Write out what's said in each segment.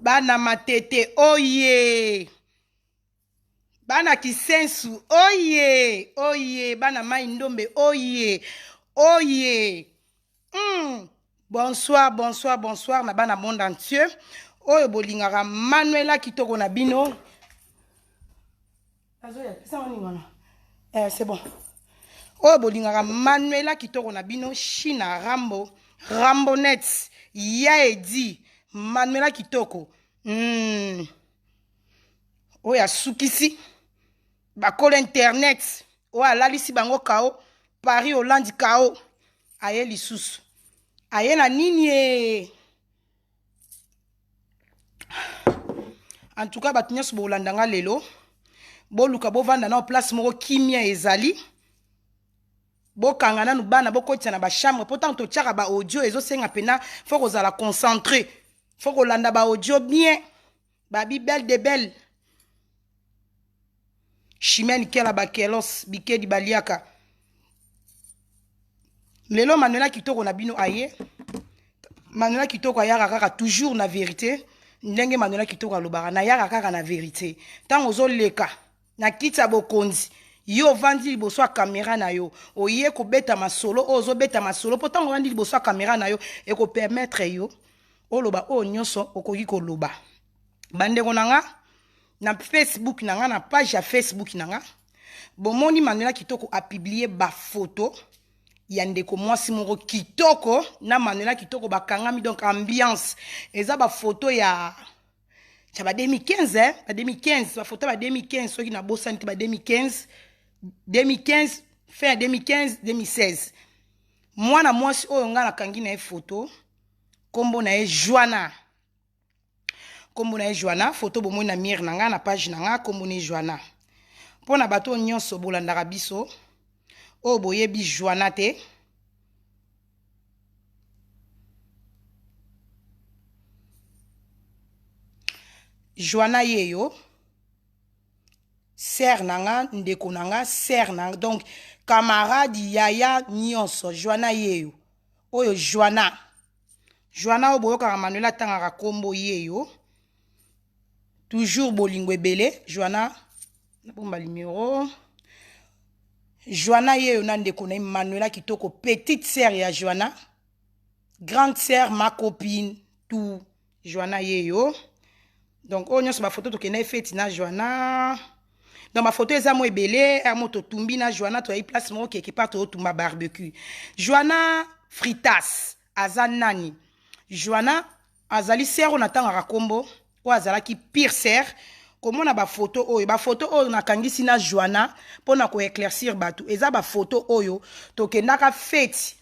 Bana matete oye bana kisensu oye oye bana mai ndombe oye oye. Bonsoir, bonsoir, bonsoir na bana monde entier oyo bolingaka Manuela kitoko na bino. Azoya pesa nini wana? Eh, c'est bon. Oyo bolingaka Manuela kitoko na bino, China Rambo, Rambonet, ya Edi, Manuela kitoko. Oyo asukisi bakolo internet, oyo alalisi bango kao Paris Hollande kao aye lisusu aye na nini ye. En tout cas bato nyonso bolanda nga lelo, boluka bovanda nao place moko kimia ezali, bokanga nanu bana, bokotisa na bachambre, mpo ntango totiaka ba audio ezosenga mpena fo kozala concentré, fo kolanda ba audio bien. Babi belle de belle Chimène Kela bakelos bikedi baliaka lelo. Manuela kitoko na bino aye. Manuela kitoko ayaka kaka toujours na vérité. Ndenge Manuela kitoko alobaka, nayaka kaka na vérité. Ntango ozoleka na kiti ya bokonzi, yo ovandi liboso ya kamera na yo, oye kobeta masolo oyo ozobeta masolo, mpo ntango ovandi liboso ya kamera na yo, ekopermettre yo oloba oyo nyonso okoki koloba. Bandeko na nga na Facebook na nga, na page ya Facebook na nga, bomoni Manuela Kitoko apublie bafoto ya ndeko mwasi moko kitoko na Manuela Kitoko bakangami, donc ambiance eza bafoto ya ba 2015, eh? Ba 2015, bafoto ya ba 2015, soki nabosani te, ba 2015, 2015, fin ya 2015, 2016. Mwana mwasi oyo ngai nakangi na ye foto, nkombo na ye Joana. Nkombo na ye Joana. Foto bomoi na mire na ngai na page na ngai, nkombo na ye Joana. Mpo na bato oyo nyonso bolandaka biso, oyo boyebi Joana te, Joana yeyo sœur na nga, ndeko na nga, sœur na nga, donc camarade, yaya nyonso. Joana yeyo oyo, Joana, Joana oyo boyokaka Manuel atangaka nkombo yeyo toujours, bolingo ebele. Joana, nabomba numero. Joana yeyo na ndeko na ye Manuela kitoko, petite sœur ya Joana, grande sœur, ma copine, tout. Joana yeyo. Donc oyo nyonso bafoto tokenda efeti na Joana. Donc bafoto eza mo ebele ere mo totumbi na Joana, toyai place moko quelque part, toyotumba barbecue. Joana Fritas aza nani? Joana azali sœur oyo natangaka nkombo, oyo azalaki pire sœur. Komona bafoto oyo, bafoto oyo nakangisi na Joana mpona koéclaircir bato, eza bafoto oyo tokendaka feti,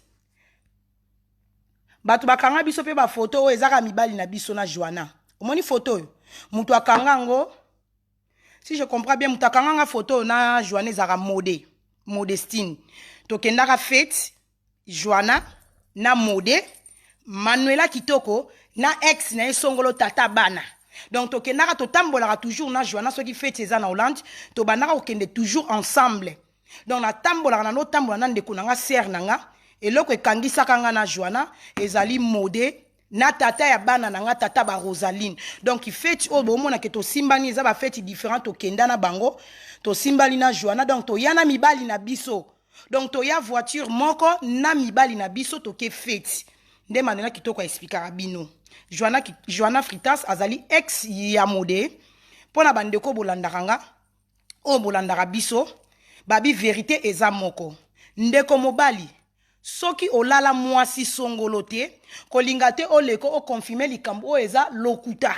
bato bakanga biso mpe bafoto oyo ezaka mibali na biso na Joana. Omoni foto oyo, moto akanga yango, si je comprends bien, moto akanga nga foto oyo na Joana ezalaka Mode, Modestine. Tokendaka fete, Joana na Mode, Manuela Kitoko na ex na ye Songolo, tata bana. Donc tokendaka, totambolaka toujours na Joana. Soki fete eza na Hollande, tobandaka kokende toujours ensemble. Donc natambolaka na notambola na ndeko na nga, sœur na nga. Eloko ekangisaka nga na Joana ezali Mode na tata ya bana na nga, tata ba Rosaline. Donc feti oyo bomona ke tosimbani, eza bafeti différent tokenda na bango, tosimbani na Joana. Donc toya na mibali na biso, donc toya voiture moko na mibali na biso, toke feti. Nde Manuela Kitoko aexplikaka bino, Joana, Joana Fritas azali ex ya Mode. Mpo na bandeko bolandaka nga, oyo bolandaka biso, babi vérité eza moko. Ndeko mobali, soki olala mwasi songolo te, kolinga te oleko oconfirme likambo oyo eza lokuta.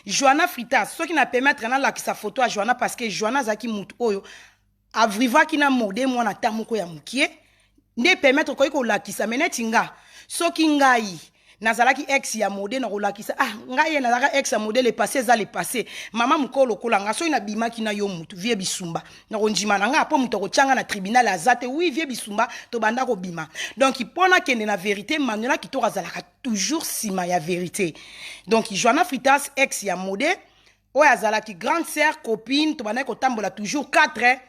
Joana Fritas, soki na permettre nalakisa foto ya Joana, parce que Joana azalaki mutu oyo avrivaki na Mode mwana ta moko ya mokie, nde permettre okoki kolakisa. Me neti nga, soki ngai nazalaki ex ya Mode, na kolakisa, ah, ngai ye nazalaka ex ya Mode, le passé eza le passé. Mama mokolo lokola nga, soki nabimaki na yo mutu vie bisumba, na kondima na nga mpo moto akotia nga na tribunal aza te. Oui, vie bisumba, tobanda kobima. Donc mpo nakende na vérité, Manuela Kitoko azalaka toujours nsima ya vérité. Donc Joana Fritas, ex ya Mode, oyo azalaki grande sœur, copine, tobandaki kotambola toujours 4: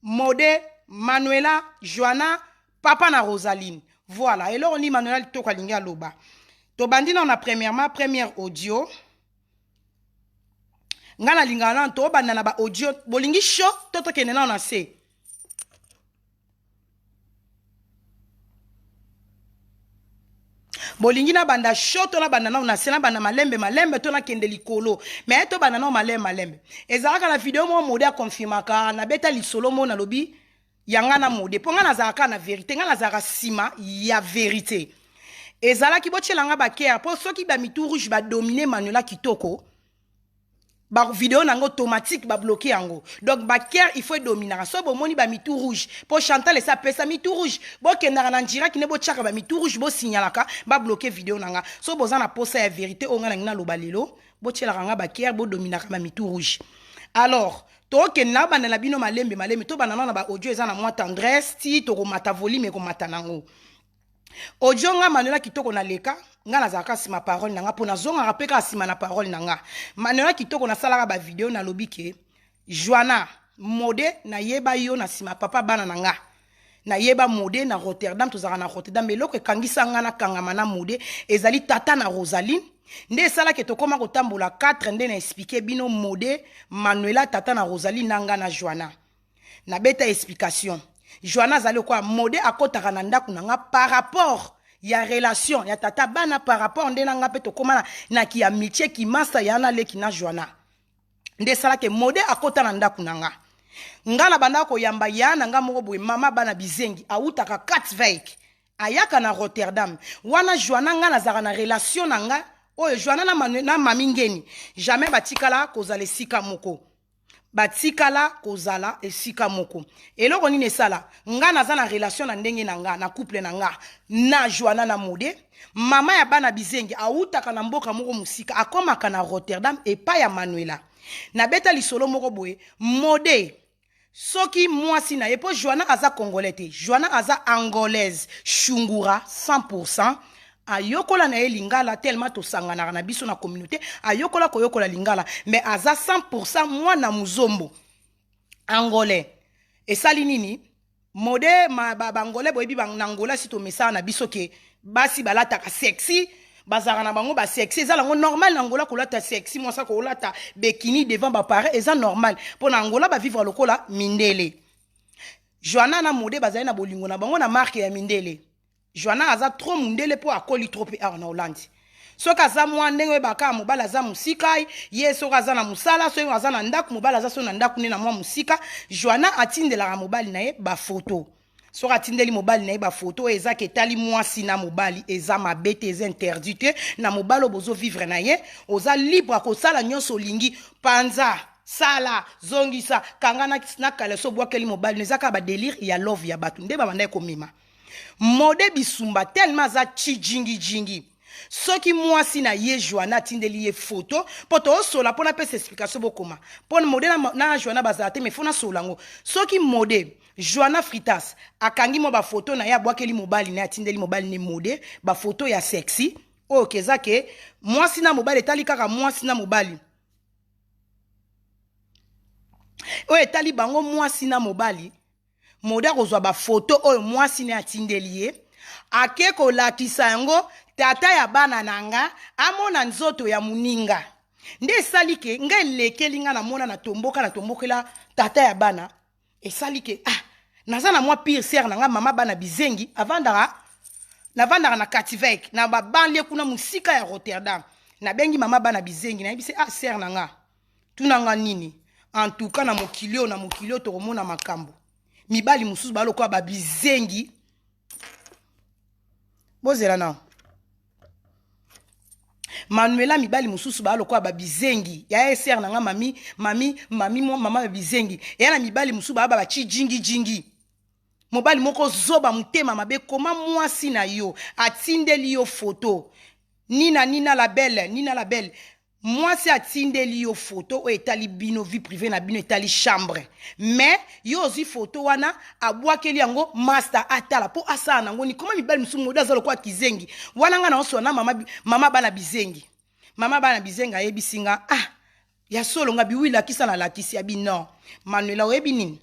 Mode, Manuela, Joana, papa na Rosaline. Voilà eloko nini Manuela Kitoko alingi aloba. Tobandi nano na premièrement, première audio. Nga nalingaka nano tobanda na ba audio. Bolingi show to tokende nano na se? Bolingi nabanda show to nabanda nano na se? Nabanda malembe malembe to nakende likolo? Mais tobanda nano malembe malembe. Ezalaka na video moko Mode akonfirmaka, nabeta lisolo moko, nalobi ya nga na Mode, mpo nga nazalaka na vérité, nga nazalaka nsima ya vérité. Ezalaki botiela nga bakere, mpo soki bamitu rouge badomine Manuela Kitoko, bavideo na yango automatique babloke yango. Donc bakere il faut edominaka. So bomoni bamitu rouge, mpo Chantal esi apesa mitu rouge, bokendaka na ndiraki nde botiaka bamitu rouge, bosignalaka babloke video na nga. So boza na posa ya vérité oyo nga nangi naloba lelo, botielaka nga bakere, bodominaka bamitu rouge. Alors tokende na banda na bino malembe malembe, tobanda nano na baaudio eza na mwa tendresse, ti tokomata volume ekomata nango. Audio nga Manuela Kitoko naleka, nga nazalaka nsima parole na nga, mpo nazongaka mpe kaka nsima na parole na nga. Manuela Kitoko, nasalaka bavideo, nalobi ke Joana Mode, nayeba yo na nsima papa bana na nga. Nayeba Mode na Rotterdam, tozalaka na Rotterdam. Eloko ekangisa nga nakangama na Mode ezali tata na Rosaline, nde esalaki tokóma kotambola 4. Nde na explike bino Mode, Manuela, tata na Rosaline na nga na Joana. Nabeta explication, Joana azali lokola Mode akɔtaka na ndako na nga par rapport ya relation ya tata bana, par rapport nde na nga mpe tokóma na ki amitié kimasa ya na leki na Joana. Nde esalaki Mode akɔta na ndako na nga. Nga na bandaka koyamba ya na nga moko boye, mama bana bizengi, awutaka Katwijk, ayaka na Rotterdam wana. Joana, nga nazalaka na relation na nga oyo Joana na mami Ngeni jamais batikala kozala esika moko, batikala kozala esika moko. Eloko nini esala nga naza na relation na ndenge na nga na couple na nga na Joana na Mode? Mama ya bana bizengi awutaka na mboka moko mosika, akomaka na Rotterdam epai ya Manuela. Nabeta lisolo moko boye, Mode soki mwasi na ye, mpo Joana aza congolais te, Joana aza angolaise shungura 100. Ayokola na ye lingala tellement tosanganaka na biso na communauté, ayokola koyokola lingala, mais aza 100 mwana muzombo angolais. Esali nini? Mode bangolais boyebi na Angola si tomesana na biso ke basi balataka sexy, bazalaka na bango basexy, eza nango normal na Angola kolata sexy. Mwasi kolata bikini devant baparents eza normal, mpo na Angola bavivre lokola mindele. Joana na Mode bazali na bolingo na bango na marke ya mindele. Joana aza trop mundele mpo akoli trop mpe awa na Hollande. Soki aza mwa ndenge oyebaka mobali aza mosika ye, soki aza na mosala, soki aza na ndako, mobali aza soki na ndako nde na mwa mosika, Joana atindelaka mobali na ye bafoto. Soki atindeli mobali na ye bafoto oyo ezaka etali mwasi na mobali, eza mabe te, eza interdit te. Na mobali oyo bozovivre na ye, oza libre akosala nyonso olingi, panza, sala, zongisa, kanga na kaleso, obwakeli mobali. Eza kaka badelire ya love ya bato nde babandaki komema. Mode Bisumba tellement aza chijingijingi, soki mwasi na ye Joana atindeli ye foto, mpo toosola mpo napesa explication, bokoma mpo Mode na Joana bazala te, mais fo nasola yango. Soki Mode, Joana Fritas akangi mwa bafoto na ye, abwakeli mobali na ye, atindeli mobali ne Mode bafoto ya sexy oyo keza ke mwasi na mobali, etali kaka mwasi na mobali, oyo etali bango mwasi na mobali, Mode akozwa bafoto oyo mwasi ne atindeli ye, ake kolakisa yango tata ya bana na nga, amona nzoto ya moninga. Nde esali ke nga elekeli nga namona natomboka, natombokela tata ya bana. Esali ke ah, naza na mwa pire sere na nga, mama bana bizengi, avandaka, navandaka na Kativek na babanlie kuna mosika ya Rotterdam. Nabengi mama bana bizengi, nayebisi: "Ah, sere na nga, tuna nga nini? En tout cas na mokili oyo, na mokili oyo tokomona makambo. Mibali mosusu balokola babizengi." Bozela na Manuela. Mibali mosusu baa lokola babizengi ya esere na nga, mami mami mami mama ya bizengi. Eya na mibali mosusu baa bacijingijingi. Mobali moko zoba, motema mabe. Koma mwasi na yo atindeli yo foto nina nina la belle, nina la belle, mwasi atindeli yo foto oyo etali bino, vie privée na bino, etali chambre, mais yo ozwi foto wana, abwakeli yango master atala mpo asala nango ni. Koma mibali mosusu, Mode aza lokola kizengi wana. Nga na oswa na mama, mama bana bizengi. Mama bana bizengi ayebisi nga: "Ah, ya solo?" Nga biwi lakisa, nalakisi. Abi: "Non, Manuela, oyebi nini?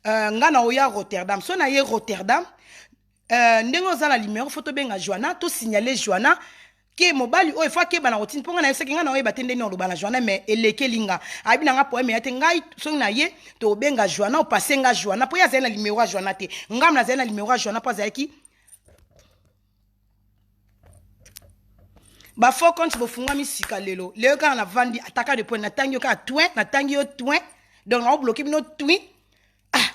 Nga na oya Rotterdam. So na ye Rotterdam, ndenge oza na numero, fo tobenga Joana, tosignale Joana. Ke mobali oyo fo akeba na kotinda mpo ngai nayebisaki ngai naoyeba te ndenge oloba na Joana, mais elekeli nga, ayebi na nga poeme ya te. Ngai soki na ye tobenga Joana, opase nga Joana, mpo ye azali na limero ya Joana te. Ngai nazali na limero ya Joana mpo azalaki bafaux compte bofungwami sika lelo lelo kaka navandi ataka de point, natangi yo kaka twin, natangi yo twin, donc naobloke bino twin. Ah,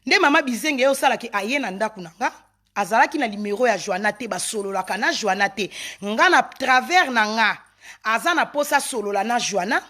nde mama Bizenge ye osalaki aye na ndako na nga, azalaki na limero ya Joana te, basololaka na Joana te. Nga na travers na nga aza na posa solola na Joana,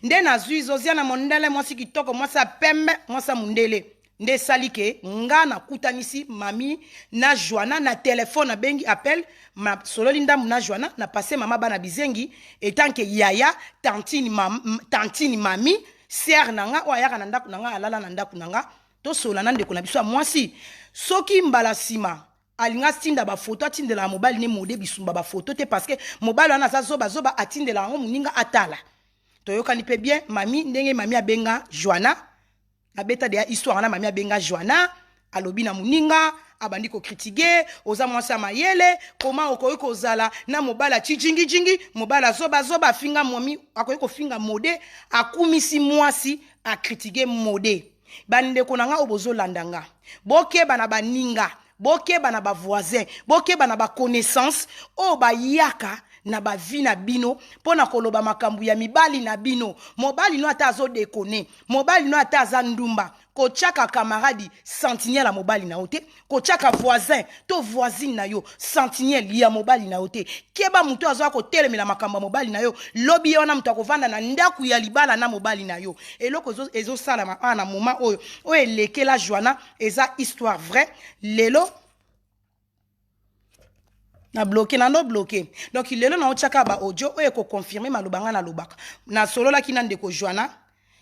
nde nazwi zozia na mondele, mwasi kitoko, mwasi ya pembe, mwasi ya mondele. Nde esali ke nga nakutanisi mami na Joana na telefone, abengi appel, masololi ndambu na Joana, na passe mama bana Bizengi etanke yaya, tantine, mam, tantine mami sere na nga oyo ayaka na ndako na nga, alala na ndako na nga, tosola na ndeko na biso ya mwasi. Soki mbala nsima alinga atinda bafoto, atindelaka mobali ne Mode Bisumba bafoto te, parce que mobali wana aza zobazoba, atindela yango moninga atala. Toyokani mpe bien mami, ndenge mami abenga Joana, abeta deya histoire wana. Mami abenga Joana, alobi na moninga, abandi kokritike: "Oza mwasi ya mayele, koma okoki kozala na mobali atijingijingi, mobali azobazoba, afinga mami, akoki kofinga Mode, akumisi mwasi, akritike Mode." Bandeko na nga oyo bozolanda nga, bokeba na baninga, bokeba na bavoisin, bokeba na baconnaissance oyo bayaka na bavi na bino mpo na koloba makambo ya mibali na bino. Mobali no ata azodekone, mobali no ata aza ndumba, kotiaka camarade sentinelle ya mobali na yo te, kotiaka voisin to voisine na yo sentinelle ya mobali na yo te. Keba, moto azoya kotelemela makambo ya mobali na yo, lobi ye wana moto akovanda na ndako ya libala na mobali na yo. Eloko ezosalama awa na moment oyo, oyo elekela Joana, eza histoire vrai. Lelo na bloqué, na no bloqué. Donc lelo naotiaka ba audio oyo ekoconfirme maloba nga nalobaka. Nasololaki na ndeko Joana,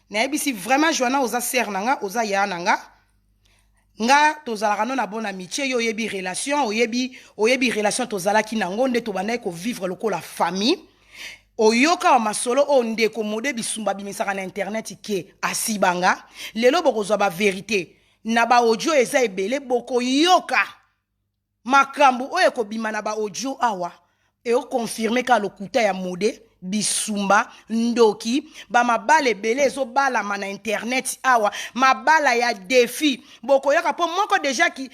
nayebisi vraiment Joana: "Oza sere na nga, oza ya na nga, nga tozalaka no na bonne amitié. Yo oyebi relation, oyebi relation tozalaki nango, nde tobandaki kovivre lokola famille. Oyoka wa masolo oyo ndeko Mode Bisumba abimisaka na internet ke asibanga. Lelo bokozwa bavérité na baaudio, eza ebele. Bokoyoka makambo oyo ekobima na baaudio awa, eokonfirme kaka lokuta ya Mode Bisumba, ndoki. Bamabala ebele ezobalama na internet awa, mabala ya défi. Bokoyoka mpo moko deja ki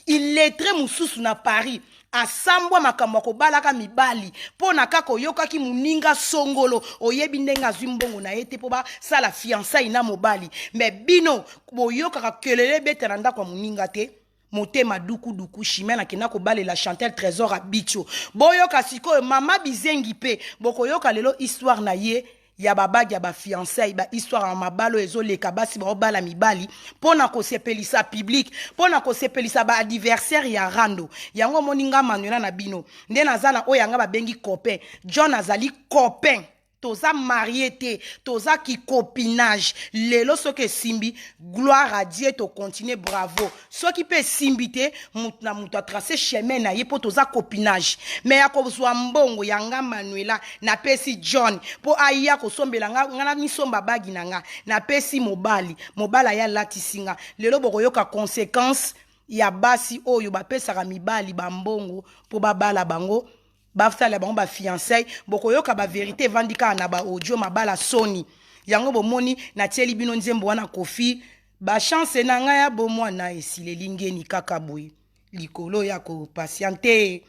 illettré mosusu na Paris asambwa makambo ya kobalaka mibali mpo na kaka oyokaki moninga songolo, oyebi ndenge azwi mbongo na ye te mpo basala fiançailles na mobali. Me bino boyokaka kelele ebeta na ndako ya moninga te, motema dukuduku. Chimene akenda kobalela Chantel Trésor Abitio. Boyoka sikoyo mama Bizengi mpe, bokoyoka lelo histoire na ye ya babague ya bafiançailles, bahistoire ya mabala oyo ezoleka, basi baobala mibali mpo na kosepelisa public, mpo na kosepelisa baadversaire ya rando. Yango omoni nga Manuela na bino nde naza na oyo yanga babengi copain John, azali copain, toza marie te, toza kicopinage. Lelo soki esimbi, gloire à Dieu, tocontinue, bravo. Soki mpe esimbi te, mutu na mutu atrace chemin na ye, mpo toza copinage. Me ya kozwa mbongo ya nga Manuela napesi John mpo aya kosombela nga, nga na misomba bague na nga, napesi mobali, mobali aya alatisi nga. Lelo bokoyoka conséquence ya basi oyo bapesaka mibali bambongo mpo babala bango, basala bango bafiançailles. Bokoyoka bavérité evandi kaka na baaudio, mabala soni. Yango bomoni natieli bino nzembo wana Kofi, bachance na ngai ya bomwana esileli ngeni kaka boye likolo ya kopatiente.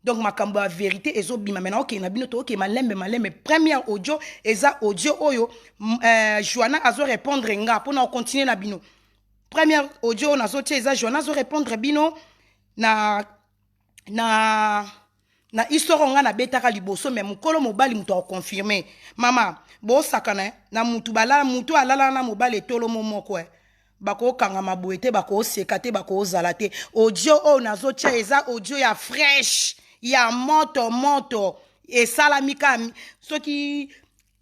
Donc makambo ya vérité ezobima, me naokende na bino, tookende malembe malembe. Première audio eza audio oyo Joana azorépondre nga mpona okontinue na bino. Première audio oyo nazotia eza Joana azorépondre bino na histoire oyo ngai nabetaka liboso. Me mokolo mobali moto akoconfirme, mama bosakana na mutu balala, mutu alala na mobali etolomo moko, bakokangama boye te, bakoseka te, bakozala te. Audio oyo nazotia eza audio ya fresh, ya moto moto, esalami kaka soki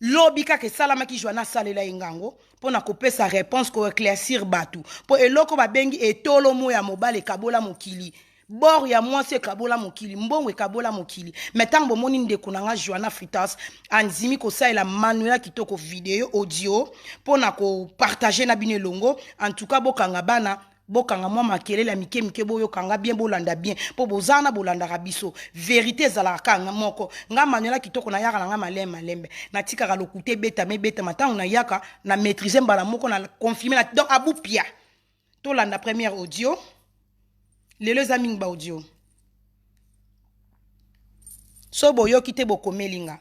lobi kaka esalamaki. Joana asalela ye ngango mpo na kopesa réponse, koéclaircir bato, mpo eloko babengi etolomo ya mobali ekabola mokili, bor ya mwasi ekabola mokili, mbongo ekabola mokili. Me ntango bomoni ndeko na nga Joana Fritas andimi kosalela Manuela Kitoko video audio mpo na kopartage na bino elongo, en tout cas bokanga bana. Bokanga mwa makelele ya mike mike, boyoka nga bien, bolanda bien, mpo boza na bolandaka biso. Verite ezalaka kaka moko. Nga Manuela Kitoko nayaka na nga malembe malembe, natikaka lokuta ebetama ebetama, ntango nayaka na maîtrise mbala moko na confirme na, donc abupia. Tolanda première audio. Lelo eza mingi ba audio. So boyoki te bokomeli nga.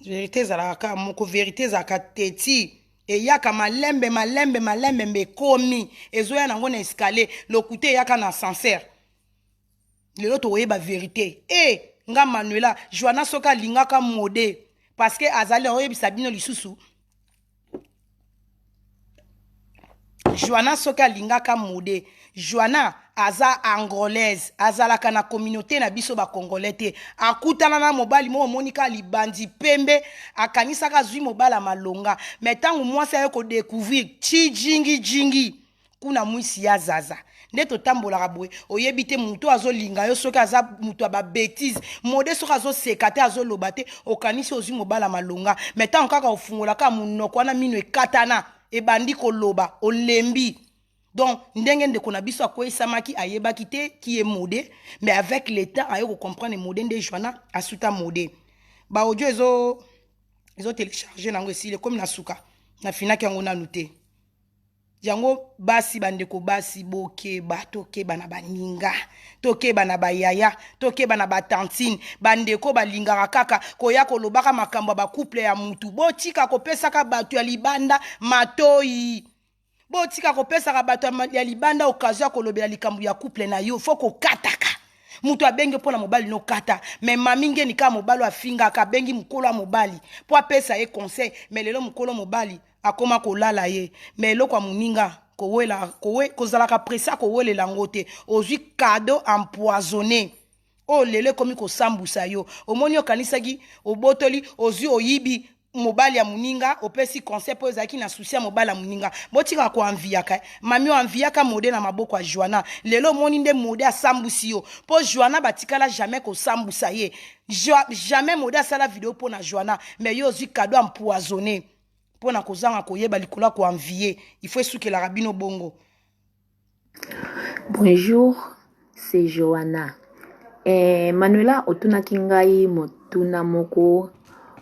Verite ezalaka kaka moko, verite ezalaka teti, eyaka malembe malembe malembe mbe ekomi, ezoya nango na escalier, lokuta eyaka na ascenseur. Lelo tokoyeba verite. E nga Manuela, Joanna soki alingaka mode parce que azali oyebisa bino lisusu. Joanna soki alingaka mode, Joanna aza angolaise, azalaka na communauté na biso ba congolais te. Akutana na mobali moko omoni kaka libandi pembe, akanisaka azwi mobali ya malonga, mais ntango mwasi aye kodécouvrir tshijingi jingi kuna mwisi ya zaza nde totambolaka boye, oyebi te moto azolinga yo soki aza moto ya babétise mode, soki azoseka te azoloba te, okanisi ozwi mobali ya malonga, mais ntango kaka ofungola kaka monoko wana, mino ekatana ebandi koloba, olembi. Donc ndenge ndeko na biso akweyisamaki, ayebaki te qui est mode, mais avec le temps aye kocomprendre mode nde Joanna asuta mode. Ba audio ezo ezo télécharge nango esili, ekomi na suka, nafinaki yango nanu te. Yango basi, bandeko basi, bokeba, tokeba na baninga, tokeba na bayaya, tokeba na batantine, bandeko balingaka kaka koya kolobaka makambo ya bacouple ya mutu. Botika kopesaka bato ya libanda matoi, botika kopesaka bato ya libanda occasion ya kolobela likambo ya couple na yo. Fo kokataka moto abengi mpo na mobali nokata, me mami ngeni kaka mobali oyo afingaka, abengi mokolo ya mobali mpo apesa ye conseil, me lelo mokolo mobali akoma kolala ye. Me eloko ya moninga kowela, kowe, kozalaka presse kowelela yango te. Ozwi cadeau empoisonné oyo lelo ekomi kosambusa yo. Omoni, okanisaki obotoli, ozwi, oyibi mobali ya moninga, opesi conseil mpo ezalaki na susi ya mobali ya moninga. Botikaka koenviaka mami, oenviaka mode na maboko ya Joana. Lelo omoni nde mode asambusi yo, mpo Joana batikala jamais kosambusa ye, jamais mode asala video mpo na Joana, mais yo ozwi cadeau empoisonné mpo na kozanga koyeba likolo ya koenvie. Il faut esukelaka bino bongo. Bonjour, c'est Johanna. Eh, Manuela otunaki ngai motuna moko,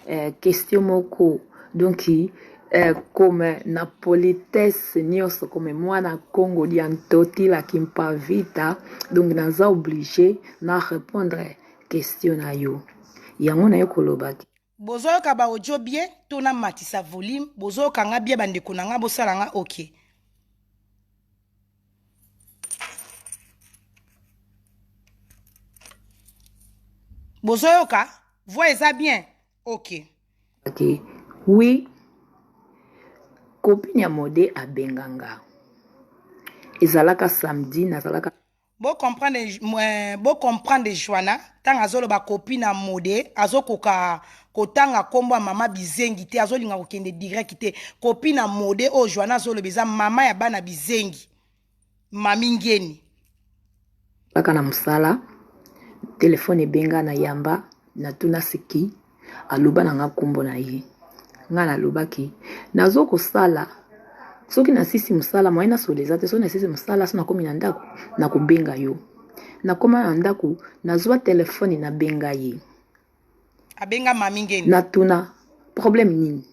eh, question moko. Donc eh, comme na politesse nyonso, comme mwana Congo dia ntotila kimpa vita, donc naza obligé na répondre question na yo. Yango naye koloba. Bozoyoka ba audio bien to namatisa volume? Bozoyoka nga bien bandeko na nga? Bosala nga ok. Bozoyoka voix eza bien? Ok. Ok. Oui, copine ya mode abenga nga. Ezalaka samedi, nazalaka Bo comprendre, bo comprendre Joanna ntango azoloba copine na mode, azokoka kotanga nkombo ya mama bizengi te, azolinga kokende direct te. Copine na mode oyo Joanna azoloba eza mama ya bana bizengi, mami ngeni. Kaka na mosala, telefone ebenga na yamba, natuna siki aloba na nga nkombo na ye. Nga nalobaki nazo kosala, soki nasisi mosala moye nasola eza te, soki nasisi mosala so nakomi na ndako nakobenga yo. Nakoma na ndako nazwa telefone nabenga ye. Abenga mami ngeni. Natuna problème nini?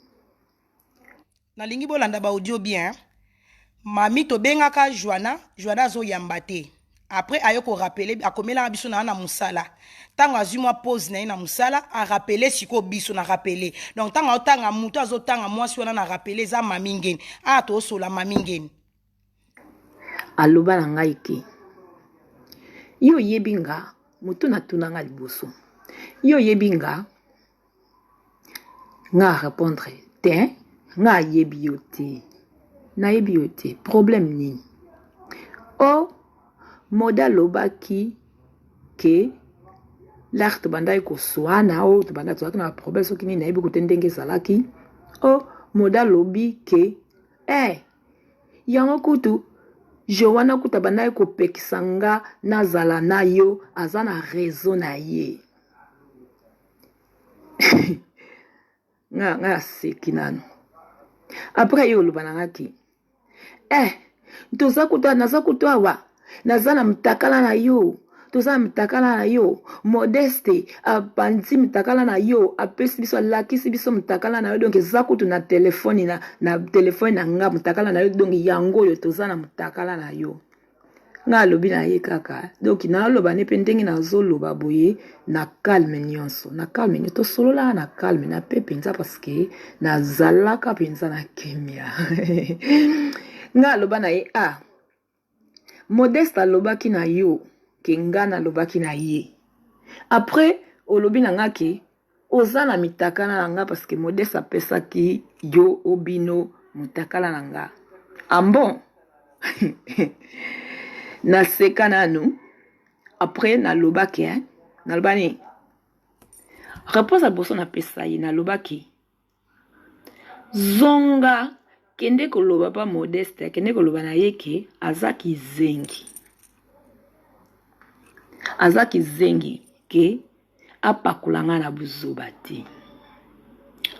Nalingi bolanda ba audio bien. Mami tobengaka Joanna, Joanna azoyamba te. Après aye ko rappeler, akomelaka biso na na mosala. Ntango azwi mwa pause na ye na mosala, arappeler sikoyo biso na rappeler. Donc ntango aotanga moto azotanga mwasi wana na rappeler eza mami ngeni. Ah tosola mami ngeni. Aloba na ngai ke yo oyebi nga, moto natuna nga liboso. Yo oyebi nga, nga répondre te, nga ayebi yo te. Nayebi yo te, problème nini? O mode alobaki ke l'art tobandaki koswana, o tobandaki tozalaki na problème soki nini, nayebi kote ndenge ezalaki. O mode alobi ke eh yango kutu. Joana kutu abandaki kopekisa nga nazala na yo aza na raison na ye. Nga nga naseki nanu. Après ye oloba na nga ki eh toza kutu naza kutu awa naza na mutakala na yo toza na mutakala na yo modeste apanzi mutakala na yo apesi biso alakisi biso mutakala na yo donc eza kutu na telefone na, na telefone na nga mutakala na yo donc yango oyo toza na mutakala na yo nga alobi na ye kaka donc naloba ne mpe ndenge nazoloba boye na calme nyonso na calme nyonso tosololaka na calme na mpe mpenza parceke nazalaka mpenza na kimia nga aloba na ye ah Modeste alobaki na yo ke nga nalobaki na ye après olobi na nga ke oza na mitakala na nga parce que Modeste apesaki yo obino mutakala na nga ah bon naseka nanu après nalobaki hein naloba nini réponse ya liboso napesa ye nalobaki Zonga kende koloba pa modeste kende koloba na ye ke aza kizengi aza kizengi ke apakola nga na buzoba te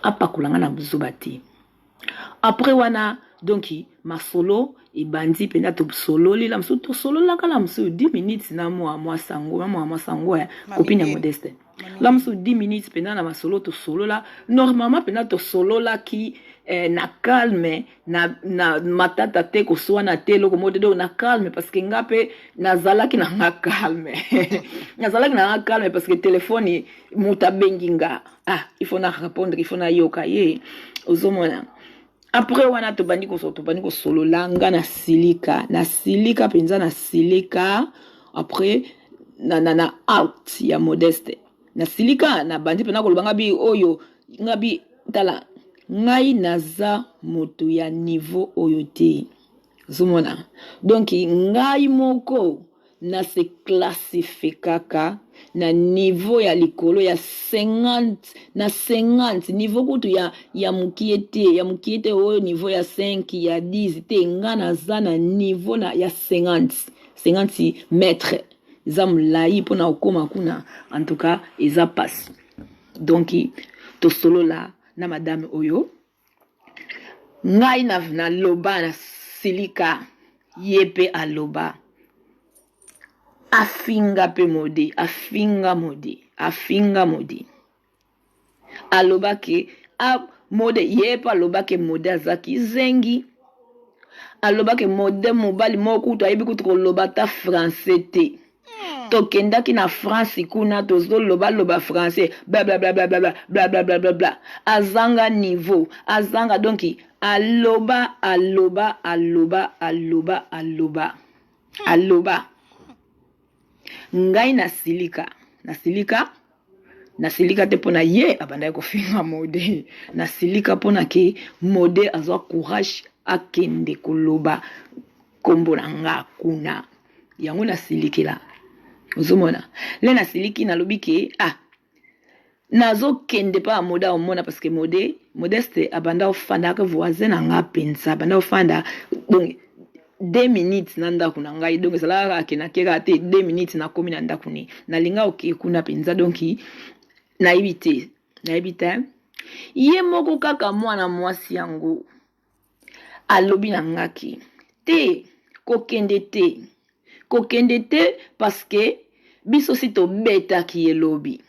apakola nga na buzoba te après wana donc masolo ebandi mpenza tosololi la mosusu tosololaka la mosusu 10 minutes na mwa mwasi yango na mwa mwasi yango ya copine ya modeste la mosusu 10 minutes mpenza na masolo tosolola normalement mpenza tosololaki eh, na calme na, na matata te koswana te eloko moko te donc na calme parce que nga mpe nazalaki na nga calme nazalaki na nga calme parce que telefone moto abengi nga ah il faut na répondre il faut nayoka ye ozomona après wana tobandi tobandi kosolola nga na silika na silika mpenza na silika après na, na, na out ya modeste na silika nabandi mpenza koloba nga bi oyo nga bi tala ngai naza moto ya niveau oyo te ozomona donc ngai moko na se classifikaka na niveau ya likolo ya 50 na 50 niveau kutu ya, ya mokie te ya mokie te oyo niveau ya 5 ya 10 te nga naza na niveau na, ya 50 50 mètre eza molai mpona kokóma kuna en tout cas eza pasi donc tosolola na madame oyo Ngai na na loba na silika ye pe aloba afinga pe mode afinga mode afinga mode aloba ke a mode ye pe aloba ke mode aza kizengi aloba ke mode mobali moko kutu ayebi kutu koloba ata français te tokendaki na france kuna tozolobaloba français blablablablabla blablablablabla azanga niveau azanga donc aloba aloba aloba aloba aloba aloba ngai nasilika nasilika nasilika te mpona ye abandaki kofinga mode nasilika mpona ke mode azwa courage akende koloba nkombo na nga kuna yango nasilikela ozomona le nasiliki nalobi ke ah nazokende mpa ya mode aomona parce que mode modeste abanda ofandaka voisin na nga mpenza abanda ofanda donc deux minutes na ndako na ngai donc ezalaka kaka ke nakeka te deux minutes nakomi na ndako ne nalinga oke kuna mpenza donc nayebi te nayebi te ye moko kaka mwana mwasi yango alobi na nga ke te kokende te kokende te parce biso si tobetaki ye lobi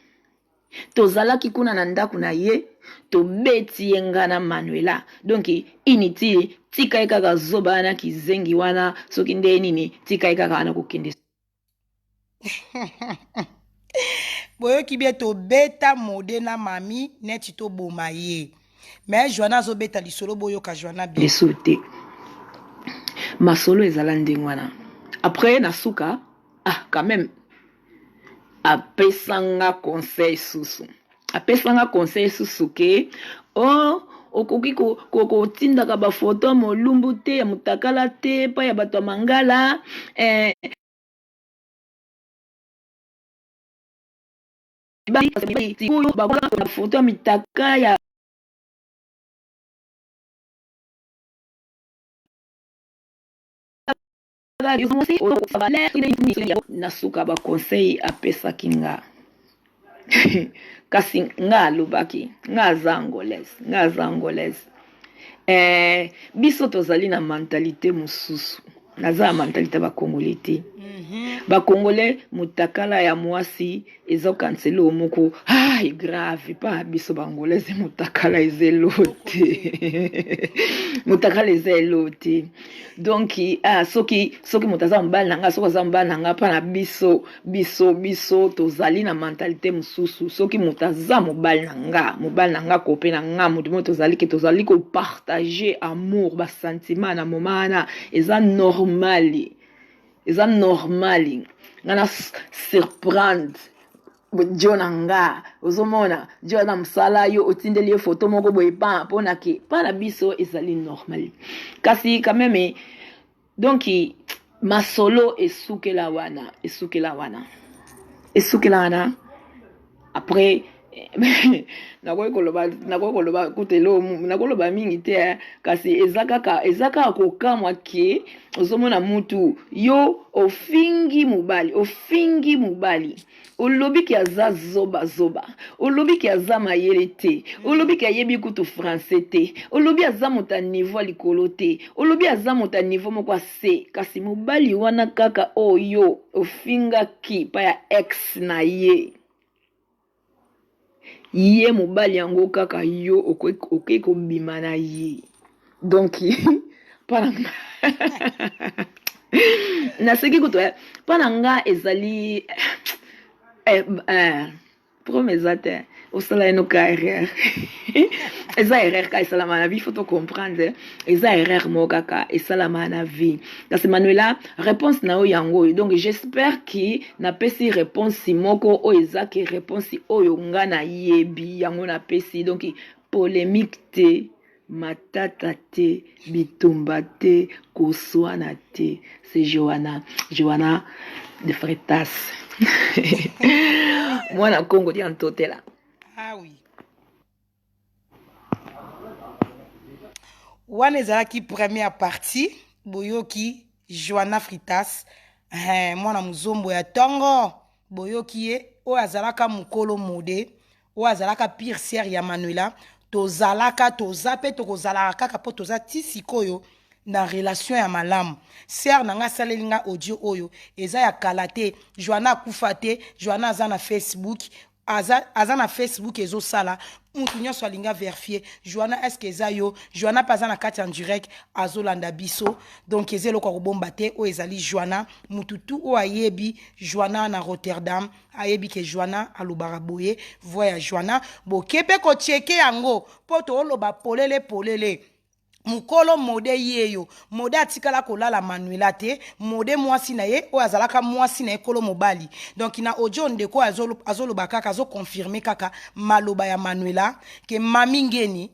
tozalaki kuna na ndako na ye tobeti ye nga na manuela donc inutile tika ye kaka zoba wana kizengi wana soki nde nini tika ye kaka wana kokende boyoki bien tobeta mode na mami neti toboma ye mais joana azobeta lisolo boyoka joana bien lisu te masolo ezala ndenge wana après na suka ah quand même apesanga conseil susu apesanga conseil susu ke oh okoki kotindaka bafoto ya molumbu te ya motakala te epai ya bato ya mangala eh, sikoyo foto ya mitaka ya Na suka ba conseil apesaki nga kasi nga alobaki nga aza angolaise, nga aza angolaise. Eh, biso tozali na mentalite mosusu, naza na mentalite ya bakongole te. Bakongole motakala ya mwasi ezokanisa eloko moko ai grave pa biso bangolese motakala eza elo te, motakala eza elo te. Donc ah, soki soki moto aza mobali na nga, soki aza mobali na nga, mpa na biso biso biso tozali na mentalite mosusu. Soki moto aza mobali na nga, mobali na nga kope na nga, moto moko tozali ke tozali kopartage amour, basentiment na moma wana eza normali, eza normali. Nga na surprendre jo na nga, ozomona jo na mosala, yo otindeli ye foto moko boye pa mpona ke mpa na biso ezali normal. Kasi quand même, donc masolo esukela wana, esukela wana, esukela wana. Après nakoki koloba, nakoki koloba kuta elo, nakoloba mingi te, kasi eza kaka, eza kaka kokamwa ke ozomona mutu yo ofingi mobali, ofingi mobali, olobi ke aza zoba zoba, olobi ke aza mayele te, olobi ke ayebi kutu français te, olobi aza moto ya niveau ya likolo te, olobi aza moto ya niveau moko ase. Kasi mobali wana kaka oyo ofingaki pa ya ex na ye, ye mobali yango kaka yo okoki kobima na ye. Donc mpa na nga naseki kutu, mpa na nga ezali problème eza te, osala ye noka erreur, eza erreur kaka esalama na vie, faut to comprendre, eza erreur moko kaka esalama na vie. Kasi Manuela, réponse na yo yango oyo. Donc j'espère ke napesi réponse moko oyo eza ke réponse oyo nga nayebi yango napesi. Donc polémique te, matata te, bitumba te, koswana te. C'est Johanna, Johanna de Freitas, mwana Congo dia ntotela. Ah oui, wana ezalaki première partie. Boyoki Joanna Fritas, eh, mwana mozombo ya ntongo. Boyoki ye oyo azalaka mokolo mode, oyo azalaka pire sere ya Manuela. Tozalaka, toza mpe tokozalaka kaka mpo toza ti sikoyo na relation ya malamu. Sere na nga asaleli nga audio oyo eza ya kala te. Joana akufa te, Joana aza na Facebook, aza, aza na Facebook, ezosala mutu nyonso alingi averifie Joana est-ce eza yo. Joana mpe aza na kati ya direct, azolanda biso. Donc eza eloko ya kobomba te, oyo ezali Joana. Mutu tu oyo ayebi Joana na Rotterdam ayebi ke Joana alobaka boye. Voix ya Joana, boke mpe kocheke yango mpo tooloba polele polele. Mokolo mode yeyo, mode atikala kolala Manuela te. Mode mwasi na ye oyo azalaka mwasi na ye kolo mobali. Donc na audio, ndeko azoloba kaka, azoconfirme kaka maloba ya Manuela ke mami ngeni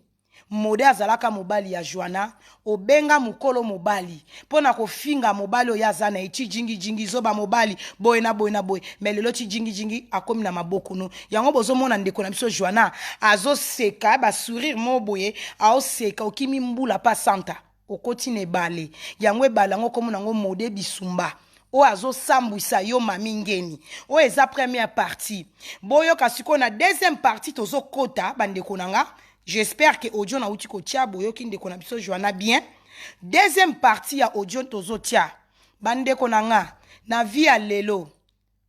mode azalaka mobali ya Joana. Obenga mokolo mobali mpo na kofinga mobali oyo aza na ye tijingijingi, zoba mobali, boye na boye na boye. Me lelo tijingijingi akomi na maboko no. Yango bozomona ndeko na biso Joana azoseka, basourire mo boye, aoseka. Okimi mbula pa santa, okoti na ebale yango, ebale yango komona yango mode bisumba oyo azosambwisa yo mami ngeni. Oyo eza première partie. Boyoka sikoyo na deuxième partie tozokota. Bandeko na nga, j'espère que audio nauti kotia, boyoki ndeko na biso Joana bien. Deuxième partie ya audio tozotia. Bandeko na nga, na vie ya lelo,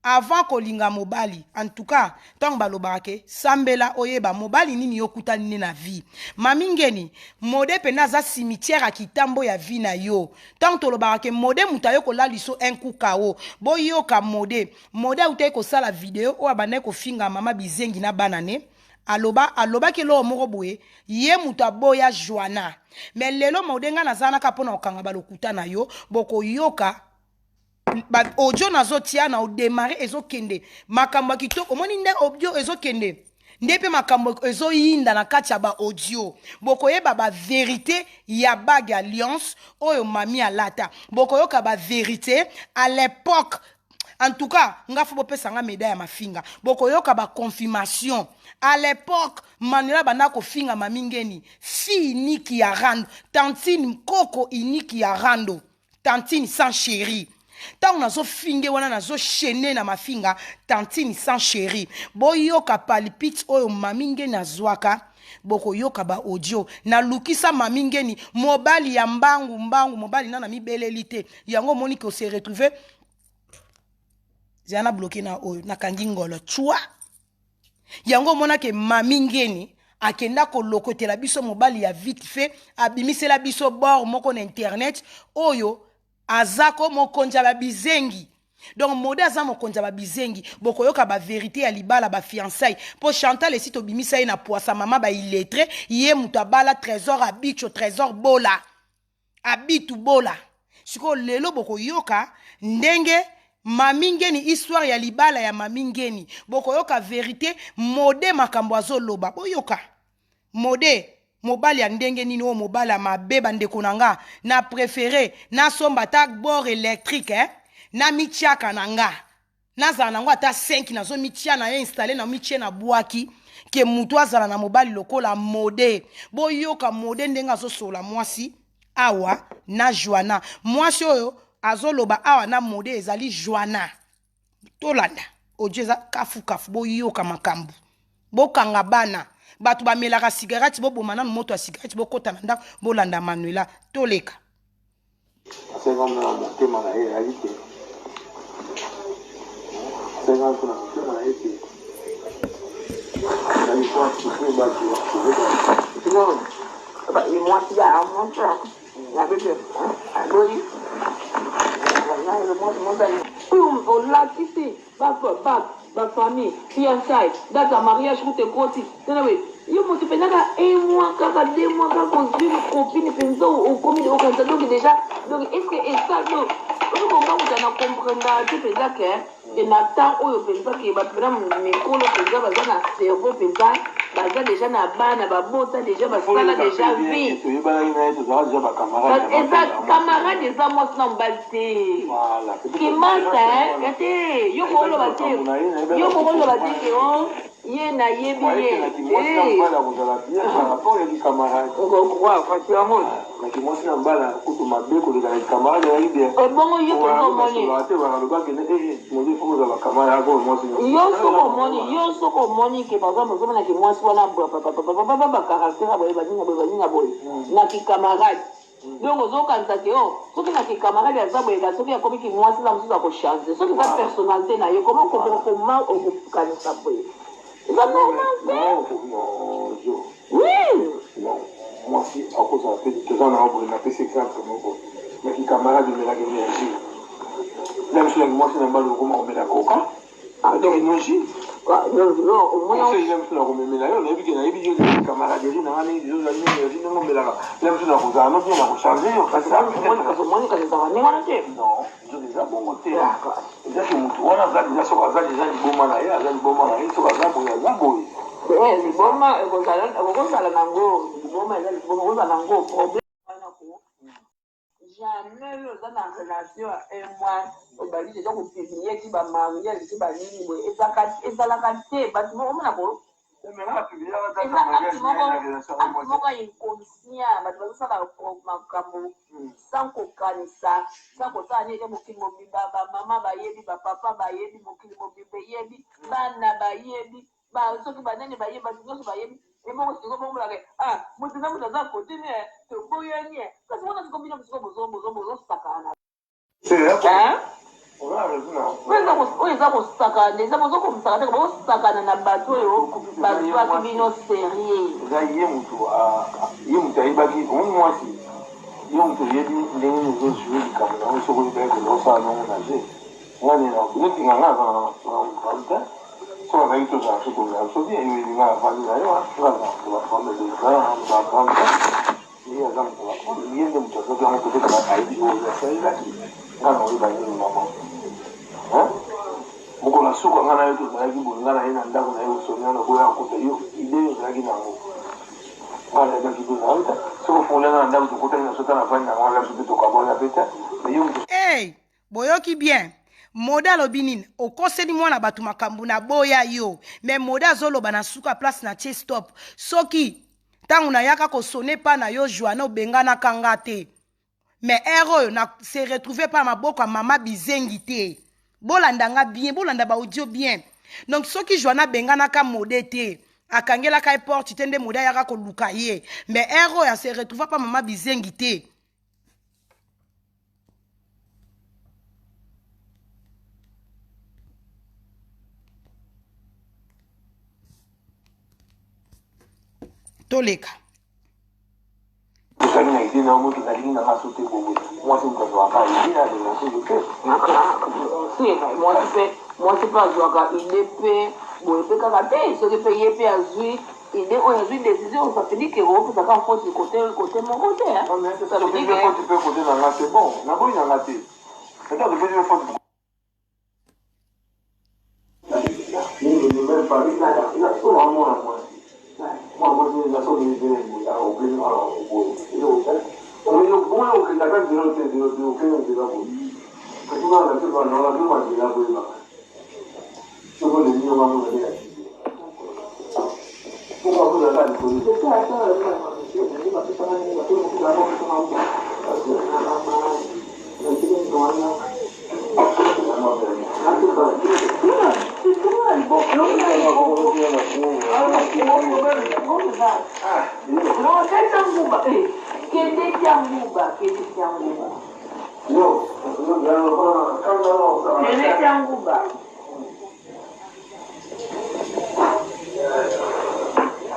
avant kolinga mobali, en tout cas ntango balobaka ke sambela oyeba mobali nini yo okutani ne na vie, mami ngeni mode mpena aza cimetière ya kitambo ya vie na yo. Ntango tolobaka ke mode moto ayo kolaliso un coup kao, boyoka mode. Mode autaki kosala video oyo abandaki kofinga mama bizengi na bana ne. Aloba, alobaki eloko moko boye, ye moto aboya Joana. Me lelo mode, ngai naza naka mpona kokanga balokuta na yo. Bokoyoka ba audio nazotia na odemare, ezokende makambo ya kitoko. Omoni nde audio ezokende nde mpe makambo ezoyinda na kati ya baaudio. Bokoyeba baverité ya bague alliance oyo mami alata, bokoyoka baverité à l'époque. En tout cas nga fo bopesa nga médaille ya mafinga. Bokoyoka baconfirmation à l'époque Manuela banda kofinga mami ngeni, fille niki ya rando, tantine koko iniki ya rando. Tantine sans chérie. Ntango nazofinge wana nazochaine na mafinga tantine sans chérie. Boyoka palpite oyo mami ngeni azwaka, bokoyoka ba audio. Nalukisa mami ngeni mobali ya mbangu mbangu, mobali nana mibeleli te. Yango omoni ko se retrouver zela na bloquer na oyo nakangi ngolo chua. Yango omonake mami ngeni akenda kolokotela biso mobali ya vite fait, abimisela biso bord moko na internet oyo azako mokonzi ya babizengi. Donc mode aza mokonzi ya babizengi, bokoyoka ba verité ya libala ba fiançailles. Po Chantal esi tobimisa ye na poisa mama ba illettré, ye moto abala Trésor Abicho, Trésor Bola, Abitu Bola. Sikoyo lelo bokoyoka ndenge Mami Ngeni, histoire ya libala ya Mami Ngeni, bokoyoka verité mode makambo azoloba. Boyoka mode mobali ya ndenge nini oyo, mobali ya mabe. Bandeko na nga, na préféré nasomba ata bord électrique, eh? Na mitiaka na nga nazala nango ata 5, nazomitia na ye installe na mitie na bwaki ke mutu azala na mobali lokola mode. Boyoka mode ndenge azosola mwasi awa na Joanna. Mwasi oyo azoloba awa na mode ezali Joanna. Tolanda audio eza kafu kafu, boyoka makambo. Bokanga bana bato bamelaka cigarette, boboma nanu moto ya cigarette, bokota na ndako, bolanda Manuela. Toleka. Asalaki na motema na ye ezalaki te, asalaki na motema na ye te, ezali po asouffrir bato. Mwasi ya mwasi ya bebe aboyi oyo olakisi bafamille, fiançailles, date ya mariage kuta ekoti tena boye. Yo moto mpenza ka un mois kaka, 2 mois kaka, ozwi copine mpenza, okomi okanisa. Donc déjà, donc est ce que esa donc oyo bonga na comprendre te mpenza ke e na temps oyo mpenza ke bato mpena mikolo mpenza baza na cerveau mpenza, baza déjà na bana, babota déjà, basala déjà vie. Toyebanaki na ye, tozalaka déjà bacamarade. Eza camarade, eza mwasi na mobali te. Kimasa te, yo koloba te, yo kokoloba te ke o ye nayebi ye. Mwasi na mobali akozala bien par rapport ya kicamarade. Okokroire kasi yango. Naki mwasi na mobali kutu mabe koleka na kicamarade ezalaki bien. Ebongo yo mpenza omoni. Te, balobaki moto ifo kozala bacamarade ako mwasi. Yo soko omoni, yo soko omoni ke par exemple ozomonaki mwasi wana bacaractère boye, baninga boye, baninga boye na kicamarade, donc ozokanisa ke o soki na kicamarade aza boye, ka soki akomiki mwasi na mosusu akochange, soki eza personnalité na ye, comment koma okokanisa boye? Eza normal te. Oui. Mwasi akozala mpe toza na boye. Napesi exemple moko: na kicamarade omelaka énergie na biso, naki mwasi na mbala okoma komela coca, donc énergie conseil na biso na komemela yo. Nayebi ke nayebi yo camaraderie nanga ndenge ozali, énergie ndenge omelaka na biso na kozala no bien na kochange yo. Kasi omoni, kasi ezalaka ndenge wana te. Non, nzoto eza bongo te. Eza ke motu wana aza deja, soki aza deja liboma na ye, aza liboma na ye. Soki aza boye, aza boye. Liboma ekokozala nango, liboma eza liboma, ekozala nango problème wana ko jamais. Oyo oza na relation ya un mois, obandi deja kopublier ti bamariage ti banini boye, ezalaka te. Bato moko omona ko eza acte moko ya inconscient. Bato bazosala makambo sans kokanisa, sans kosala nini. Mokili mobimba, bamama bayebi, bapapa bayebi, mokili mobimba eyebi, bana bayebi, soki banani bayebi, bato nyonso bayebi. Ebongo sikoyo bomonaka ah, moto na moto aza kote ne toboyani. Kasi wana siko bino siko bozosakana, oyo eza kosakana, eza bozokomisaka te, bozosakana na bato oyo bazwaki bino sérieux. Eza ye moto, ye moto ayebaki. Omoni mwasi, ye moto oyebi ndenge nini ozojouer likambo nango. Soki oyebaki koza osala nango na jeu, ngani neti nga aza na te. Soki azalaki, tozala so, tozala so bien. Yo yebi nga avandi na yo, nga aza moto baprendre, moto aprendre te. Ye aza moto baprendre, ye nde moto azwaki yango. Peut-être ayebi oyo asalelaki nga na oyeba nini. Mama mokolo na suka, nga na yo tozalaki boye, nga na ye na ndako na ye, osonia na boya kokuta yo ide oyo ozalaki nango. Nga nayebaki mpe na yo te. Soki ofungoli nga na ndako, tokutani na so ta na vandi nango wana, biso mpe tokabwana mpe te. Mais yo moto Hey, boyoki bien mode alobi nini? Okoseli mwana bato makambo na boya yo. Me mode azoloba na suka place na tie stop. Soki ntango nayaka kosone pa na yo Joana, obenganaka nga te. Mais heure oyo na se retrouver pa maboko ya mama bizengi te. Bolanda nga bien, bolanda ba audio bien. Donc soki Joanna abenganaka Mode te, akangelaka ye porte te nde Mode ayaka koluka ye. Mais heure oyo a se retrouver pa mama bizengi te. Toleka. Ozali na idee na yo moto nalingi na nga so te boye mwasi moto azwaka idee na alinga soki te. Mwasi mpe mwasi mpe azwaka idee mpe boye mpe kaka te soki mpe ye mpe azwi idee oyo azwi décision ça veut dire que okopesaka faute côté côté moko te hein. Ça veut dire que faute mpe côté na nga c'est bon naboyi na nga te peut-être topesi yo faute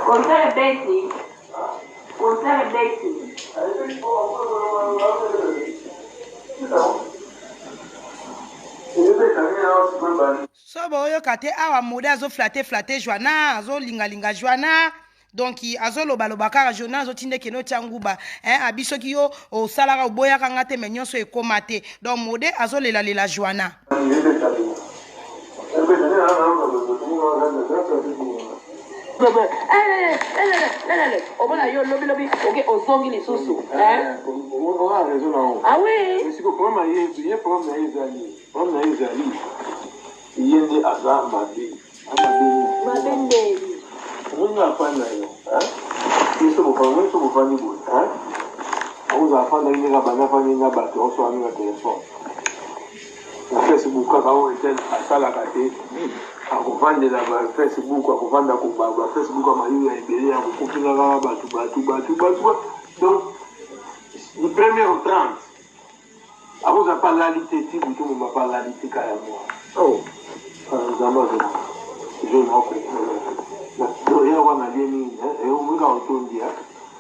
Concert Betty. Concert Betty. So boyoka te awa mode azo flatte flatte Joanna, azolingalinga Joanna. Donc azolobaloba kaka Joanna azotinda ekende otya nguba hein, abi soki yo osalaka oboyaka nga te me nyonso ekoma te. Donc mode azolelalela Joanna. Omona yo lobi lobi oke ozongi lisusu hein? Ah oui. Siko problème ye ye problème na ye ezali problème na ye ezali ye nde aza mabe mabe Mabe ndeni. Omoni nga afandi na yo biso bofandi biso bofandi boye akozala afandaki ndenge abanda afandi na bato aosala na telefone na Facebook kaka oyo ete asalaka te akovandela ba Facebook akovanda ba Facebook ya mayulu ya ebele ya kokopinga kaka bato bato bato bato donc du premier au 30 akozala mpe alali te ti butu moma mpe alali te kaka yango oh nzambe azala jeune ako ye wana alie mingi omonika otondi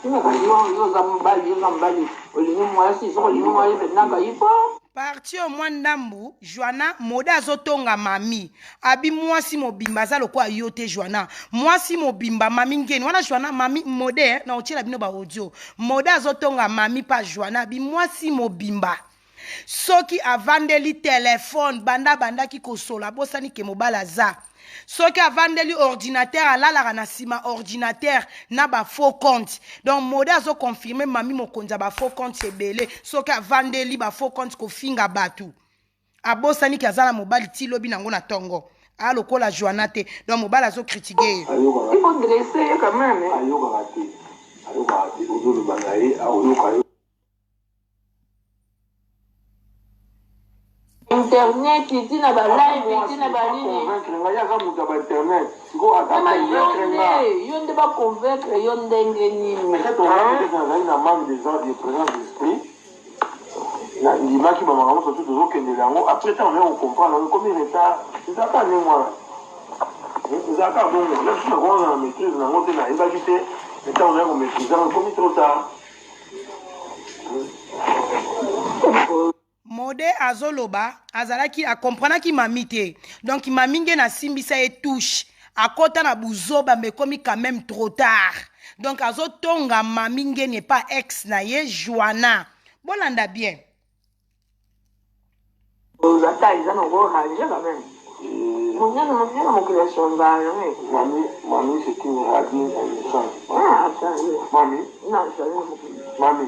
Yo oza mobali, yo oza mobali, olingi mwasi, soki olingi mwasi mpenza il faut Parti oyo mwa ndambu Joanna mode azotonga mami abi mwasi mobimba aza lokola yo te Joanna mwasi mobimba mami ngeni wana Joanna mami mode eh, na otiela bino ba audio mode azotonga mami pa Joanna abi mwasi mobimba soki avandeli telefone banda abandaki kosola abosani ke mobali aza soki avandeli ordinateur alalaka na nsima ordinateur na ba faux compte donc mode azo confirme mami mokonzi ya ba faux compte ebele soki avandeli ba faux compte kofinga bato abosani ke aza na mobali ti lobi nango na tongo a lokola Joanna te donc mobali azo critiquer ye. Il faut dresser ye quand même. Ayokaka te ayokaka te ozoloba na ye akoyoka yo. Internet ti na ba live ti na ba nini. Convaincre ngai aza moto ya ba internet sikoyo ata Mama yo convaincre nga. nde yo nde ba convaincre yo ndenge nini? Peut-être nga peut-être nazali na manque de de présence d'esprit na ndimaki ba makambo surtout tozokendela yango après ntango naye kocomprendre yango ekomi retard ezalaka ndenge wana ezalaka bongo na biso nakoza na maîtrise na yango te nayebaki te mais ntango naye komaîtrise yango ekomi trop tard. Mode azoloba azalaki a comprenaki mami te donc mami nge na simbisa ye touche akota na buzoba mais ekomi quand même trop tard donc azotonga mami ngeni epa ex na ye Joanna bolanda bien. Ata eza na ko ranger quand même. Monyana monyana mokili ya change jamais. Mami, mami c'est une radine elle ne change pas. Ah, change. Mami. Non, change mokili. Mami.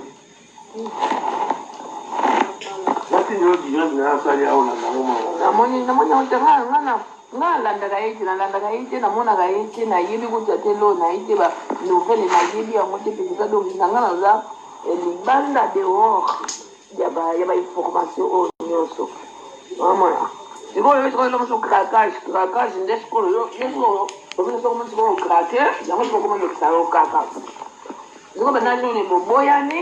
Nati yo direct na asali awa na nango mama. Namoni namoni yango te nga nga na nga nalandaka ye te nalandaka ye te namonaka ye te nayebi kutu ata eloko na ye te ba nouvelle nayebi yango te mpenza donc na nga naza libanda dehors. Ya ba ya ba information oyo nyonso omona sikoyo yo sikoyo eloko craquage craquage nde sikoyo yo yo sikoyo omoni soko omoni sikoyo craque yango sikoyo okomolekisa yo kaka sikoyo banda nini boboyani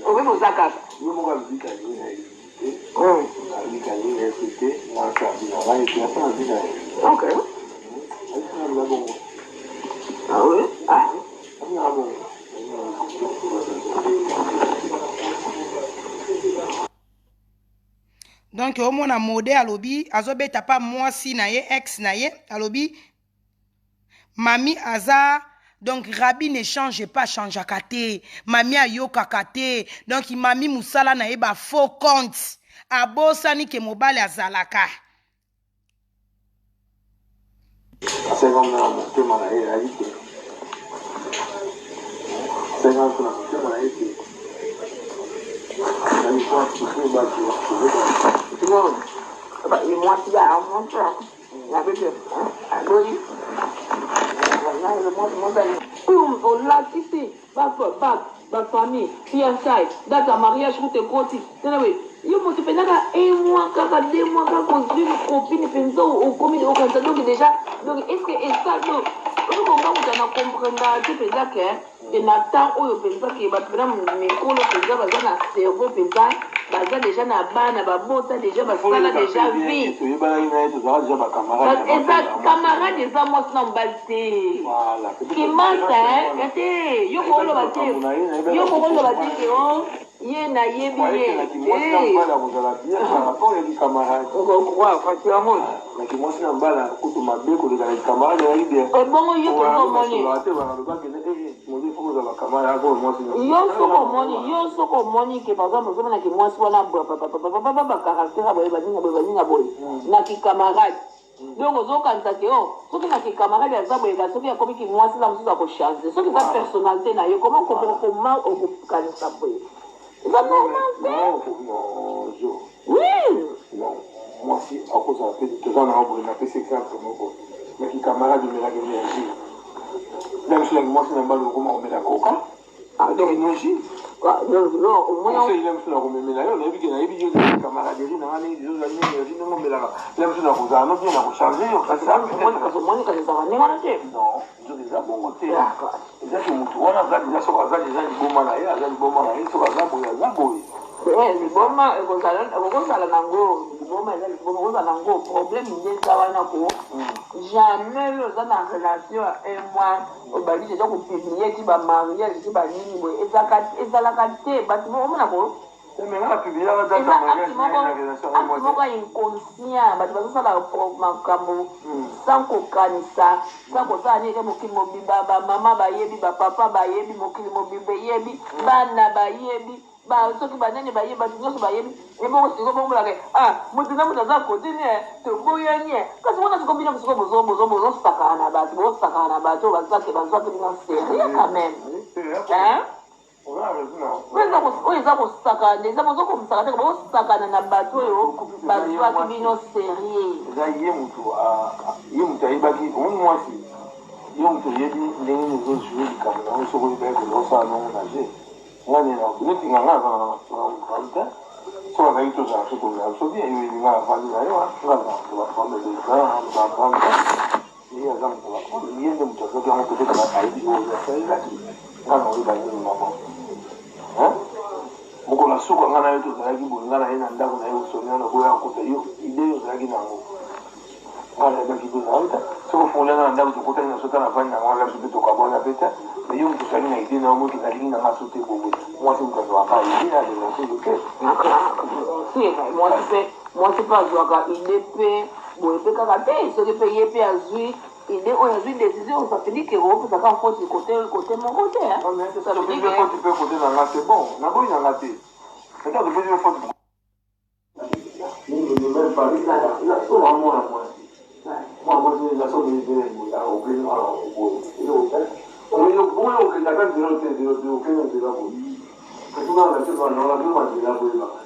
obe boza kaka Yo moko abika yo na ye te. Abika yo na ye te. Na abi na ngai te. Asa abi na ye. Ok. Abika na bongo. Ah oui. Ah. Abi na bongo. Donc omona mode alobi azobeta pa mwasi na ye, ex na ye, alobi mami aza, donc Rabi ne change pas, changeaka te, mami ayokaka te. Donc mami mosala na ye ba faux compte, abosani ke mobali azalaka. Asenga na motema na ye ayi te. Asenga na motema na ye te. Azali po asouffrir bato. Mwasi ya mwasi nabete aboyi oyo olakisi bafamille, fiançailles, date ya mariage kuta ekoti tala we yo moto mpenza ka un mois kaka, 2 mois kaka, ozwi copine mpenza, okomi okanisa. Donc déjà, donc est ce que esa donc oyo bonga moto na comprendre te mpenza ke na temps oyo mpenza ke bato mpena mikolo mpenza baza na cerveau mpenza, baza déjà na bana, babota déjà, basala déjà vie. Toyebanaki na ye, tozalaka déjà bacamarade. Eza camarade, eza mwasi na mobali te. Kimasa te, yo koloba te, yo kokoloba te ke o ye nayebi ye. Mwasi na mobali akozala bien par rapport ya kicamarade. Okokroire kasi yango. Naki mwasi na mobali kutu mabe koleka na kicamarade ezalaki bien. Ebongo yo mpenza omoni. Te, balobaki moto fo kozala camarade ako mwasi. Yo soko omoni, yo soko omoni ke par exemple ozomonaki mwasi wana bacaractère boye, baninga boye, baninga boye na kicamarade, donc ozokanisa ke o soki na kicamarade aza boye, ka soki akomiki mwasi na mosusu akochange, soki eza personnalité na ye, comment okokanisa boye? Eza normal te. Oui. Non, mwasi akozala te, toza na boye. Napesi exemple moko: naki camarade omelaka énergie na biso, naki mwasi na mobali okoma komela koka, donc énergie conseil na biso na komemela yo, nayebi ke nayebi yo camaraderie nanga ndenge ozali énergie, ndenge omelaka na biso na kozala no bien na kochange yo. Omoni, kasi ezalaka ndenge wana te. Non, nzoto eza bongo te. Eza ke motu wana aza deja, soki aza deja liboma na ye, aza liboma na ye, soki aza boye, aza boye. Liboma ekokozala nango, liboma eza liboma, ekozala nango problème nde eza wana ko jamais yo oza na relation ya un mois, obandi deja kopublie ti bamariage ti banini boye, ezalaka te. Bato omona ko eza acte moko ya inconscient. Bato bazosala makambo sans kokanisa, sans kosala nini te. Mokili mobimba, bamama bayebi, bapapa bayebi, mokili mobimba eyebi, bana bayebi, soki banani bayebi, bato nyonso bayebi. Ebongo sikoyo bomolaka ah moto na moto aza kotini toboyani. Kasi wana sikoyo bino sikoyo bozosakana na bato, bozosakana na bato oyo bazwaki bazwaki bino sérieux quand même, hein? Oyo eza kosakana, eza bozokomisaka te, bozosakana na bato oyo bazwaki bino sérieux. Eza ye moto, ye moto ayebaki. Omoni mwasi, yo moto oyebi ndenge nini ozojouer likambo na yo, soki oyebaki koza osala nongo na je nga nde neti nga nga aza na te, soki azalaki tozala so tozala so bien. Yo yebi nga avandi na yo, nga aza moto baprendre, moto aprendre te, ye aza moto baprendre, ye nde moto azwaki yango. Peut-être ayebi oyo asalelaki nga na oyeba nini mama mokolo ya suka. Nga na ye tozalaki boye, nga na ye na ndako na ye, osoni wana boya akota yo idée ozalaki nango, nga nayebaki mpe na yo te. Soki ofungoli nga na ndako, tokotaki na sota na vandi na nga biso mpe tokabwana mpe te. Mais yo moto ozalaki na idée na yo moki, nalingi na nga so te boye. Mwasi moto azwaka idée, alinga soki te. Mwasi mpe, mwasi mpe azwaka idée mpe boye mpe kaka te. Soki mpe ye mpe azwi idée oyo, azwi décision, ça veut dire que opesaka faute côté moko te. Topesi faute mpe côté na nga, c'est bon, naboyi na nga te. Ata topesi mpe faute mwana mwasi, mwana mwasi eza soki boye okendaka nzela te, nzela te, okende nzela boye, kasi ngana te, bana akema nzela boyebaka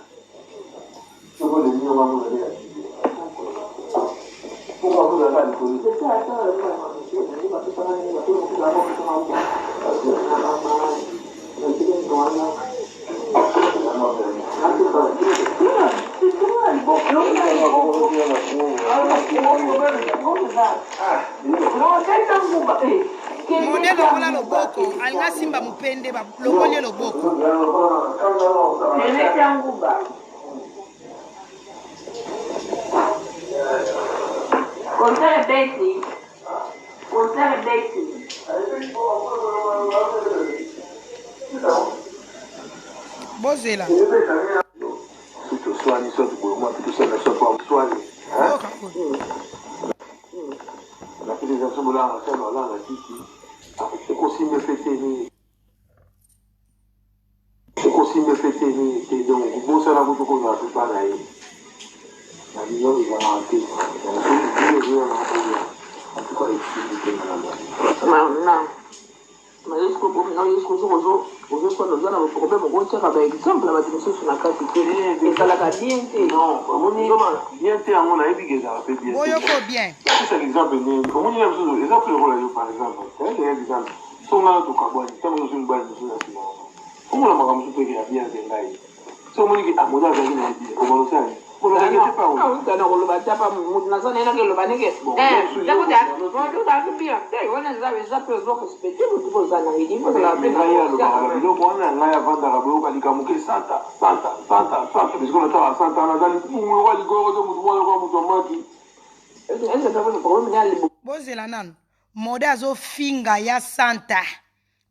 soki olingi yonga mona nde ya moko akozalaka likolo. Mode longola loboko, alinga simba mupende, ba longoli ye loboko. Concert ebeti, concert ebeti. Bozela. Toswani soit boye mwa mpe tosala soit po swani. Yoka oyo. Na utilisation bolanga sala olanga kisi ekosimba efe te nini ekosimba efe te nini te donc kobosana kutu kozala mpe mpa na ye na bino ezalaka te bino ezoya na oyo en tout cas esimbi te na na Mais est-ce que bomi na est-ce que ozo ozo swana oza na ba problème okotiaka ba exemple ya bato mosusu na kati te ezalaka bien te. Non, omoni bien te yango nayebi ke ezalaka mpe bien te. Boyoko bien. Napesaka exemple ndenge omoni na mosusu eza mpe lokola yo par exemple tayaka exemple so ngai na tokabwani ntango nyonso mibali mosusu na nsima wana omona makambo mosusu mpe ya bien te ngai so omoni ke amoda azalaki na ye bien obanda osala nini Awutana koloba ata pa mutu naza naye nakeloba ndenge eza pe ozo respecte mutu po oza na ye ngai alobaka biloko wana ngai avandaka boyoka likambo ke santa santa santa santa bisiko natala santa wana aza libumu lokola ligoro to motu mwana lokola moto ya maki. Bozela nanu mode azofinga ya santa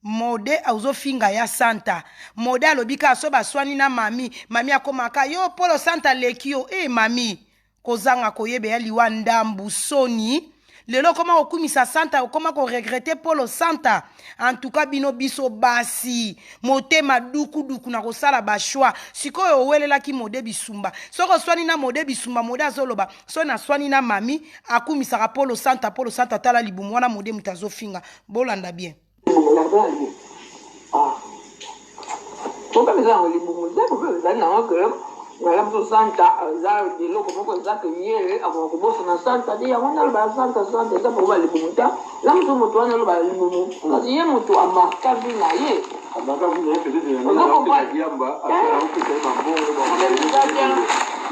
Mode ozo finga ya santa. Mode alobi kaka so baswani na mami, mami akomaka yo polo santa aleki yo. Eh mami, kozanga koyeba ya liwa ndambu soni. Lelo okoma kokumisa santa, okoma ko regretter polo santa. En tout cas bino biso basi motema duku duku na kosala ba choix. Sikoyo owelelaki mode bisumba. Soki oswani na mode bisumba, mode azoloba soki naswani na mami akumisaka polo santa, polo santa tala libumu wana mode moto azofinga. Bolanda bien. Problème eza yango libumu te, problème ezali nango ke ngala mosusu santa eza eloko moko eza ke ye akoka kobosana santa te, yango nde alobaka santa santa eza problème ya libumu te, na mosusu moto wana aloba libumu kasi ye moto amarka vie na ye. Amarka vie na ye peut-être yango Ozo comprendre? Diamba asala opesa ye bambongo Problème eza te.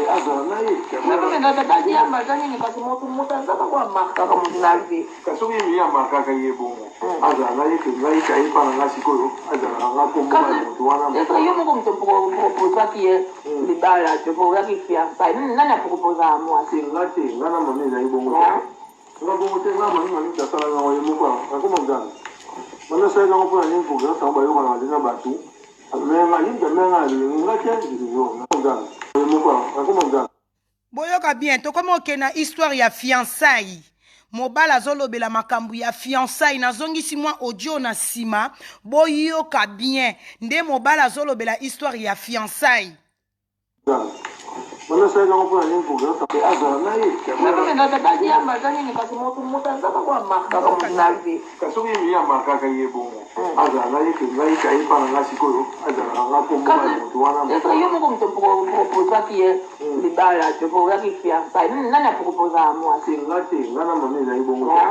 azala na ye. Problème eza te, ata diamba aza nini kasi moto moto aza kaka amarkaka moto na vie. Kasi soki ye amarkaka ye bongo azala na ye ke ngai ka ye mpa na ngai sikoyo azalaka nga kombo ya moto wana. Etre yo moko moto proposaki ye libala te oyaki fiançailles nani aproposaka mwasi? Te nga te, nga na mami ezali bongo te, nga bongo te, nga mami mami moto asalaki yango ye moko akoma nzambe mami asalaki yango mpo na nini po grâce yango bayokanaka te na bato mais nga ye moto amema nga na bilengi nga te nzambe ye moko akoma nzambe. Boyoka bien, tokomi okende na histoire ya fiançailles. Mobali azolobela makambo ya fiançailles. Nazongisi mwa audio na nsima, boyoka bien nde mobali azolobela histoire ya fiançailles. Mami asalaki yango mpo na nini po grâce azala na ye. Kasi soki ye amarkaka ye bongo azala na ye ke ngai ka ye mpa na ngai sikoyo azalaka nga kombo ya moto wana. Yo moko moto proposaki ye libala te oyaki fiançailles nani aproposaka mwasi? Te nga te, nga na mami ezali bongo te,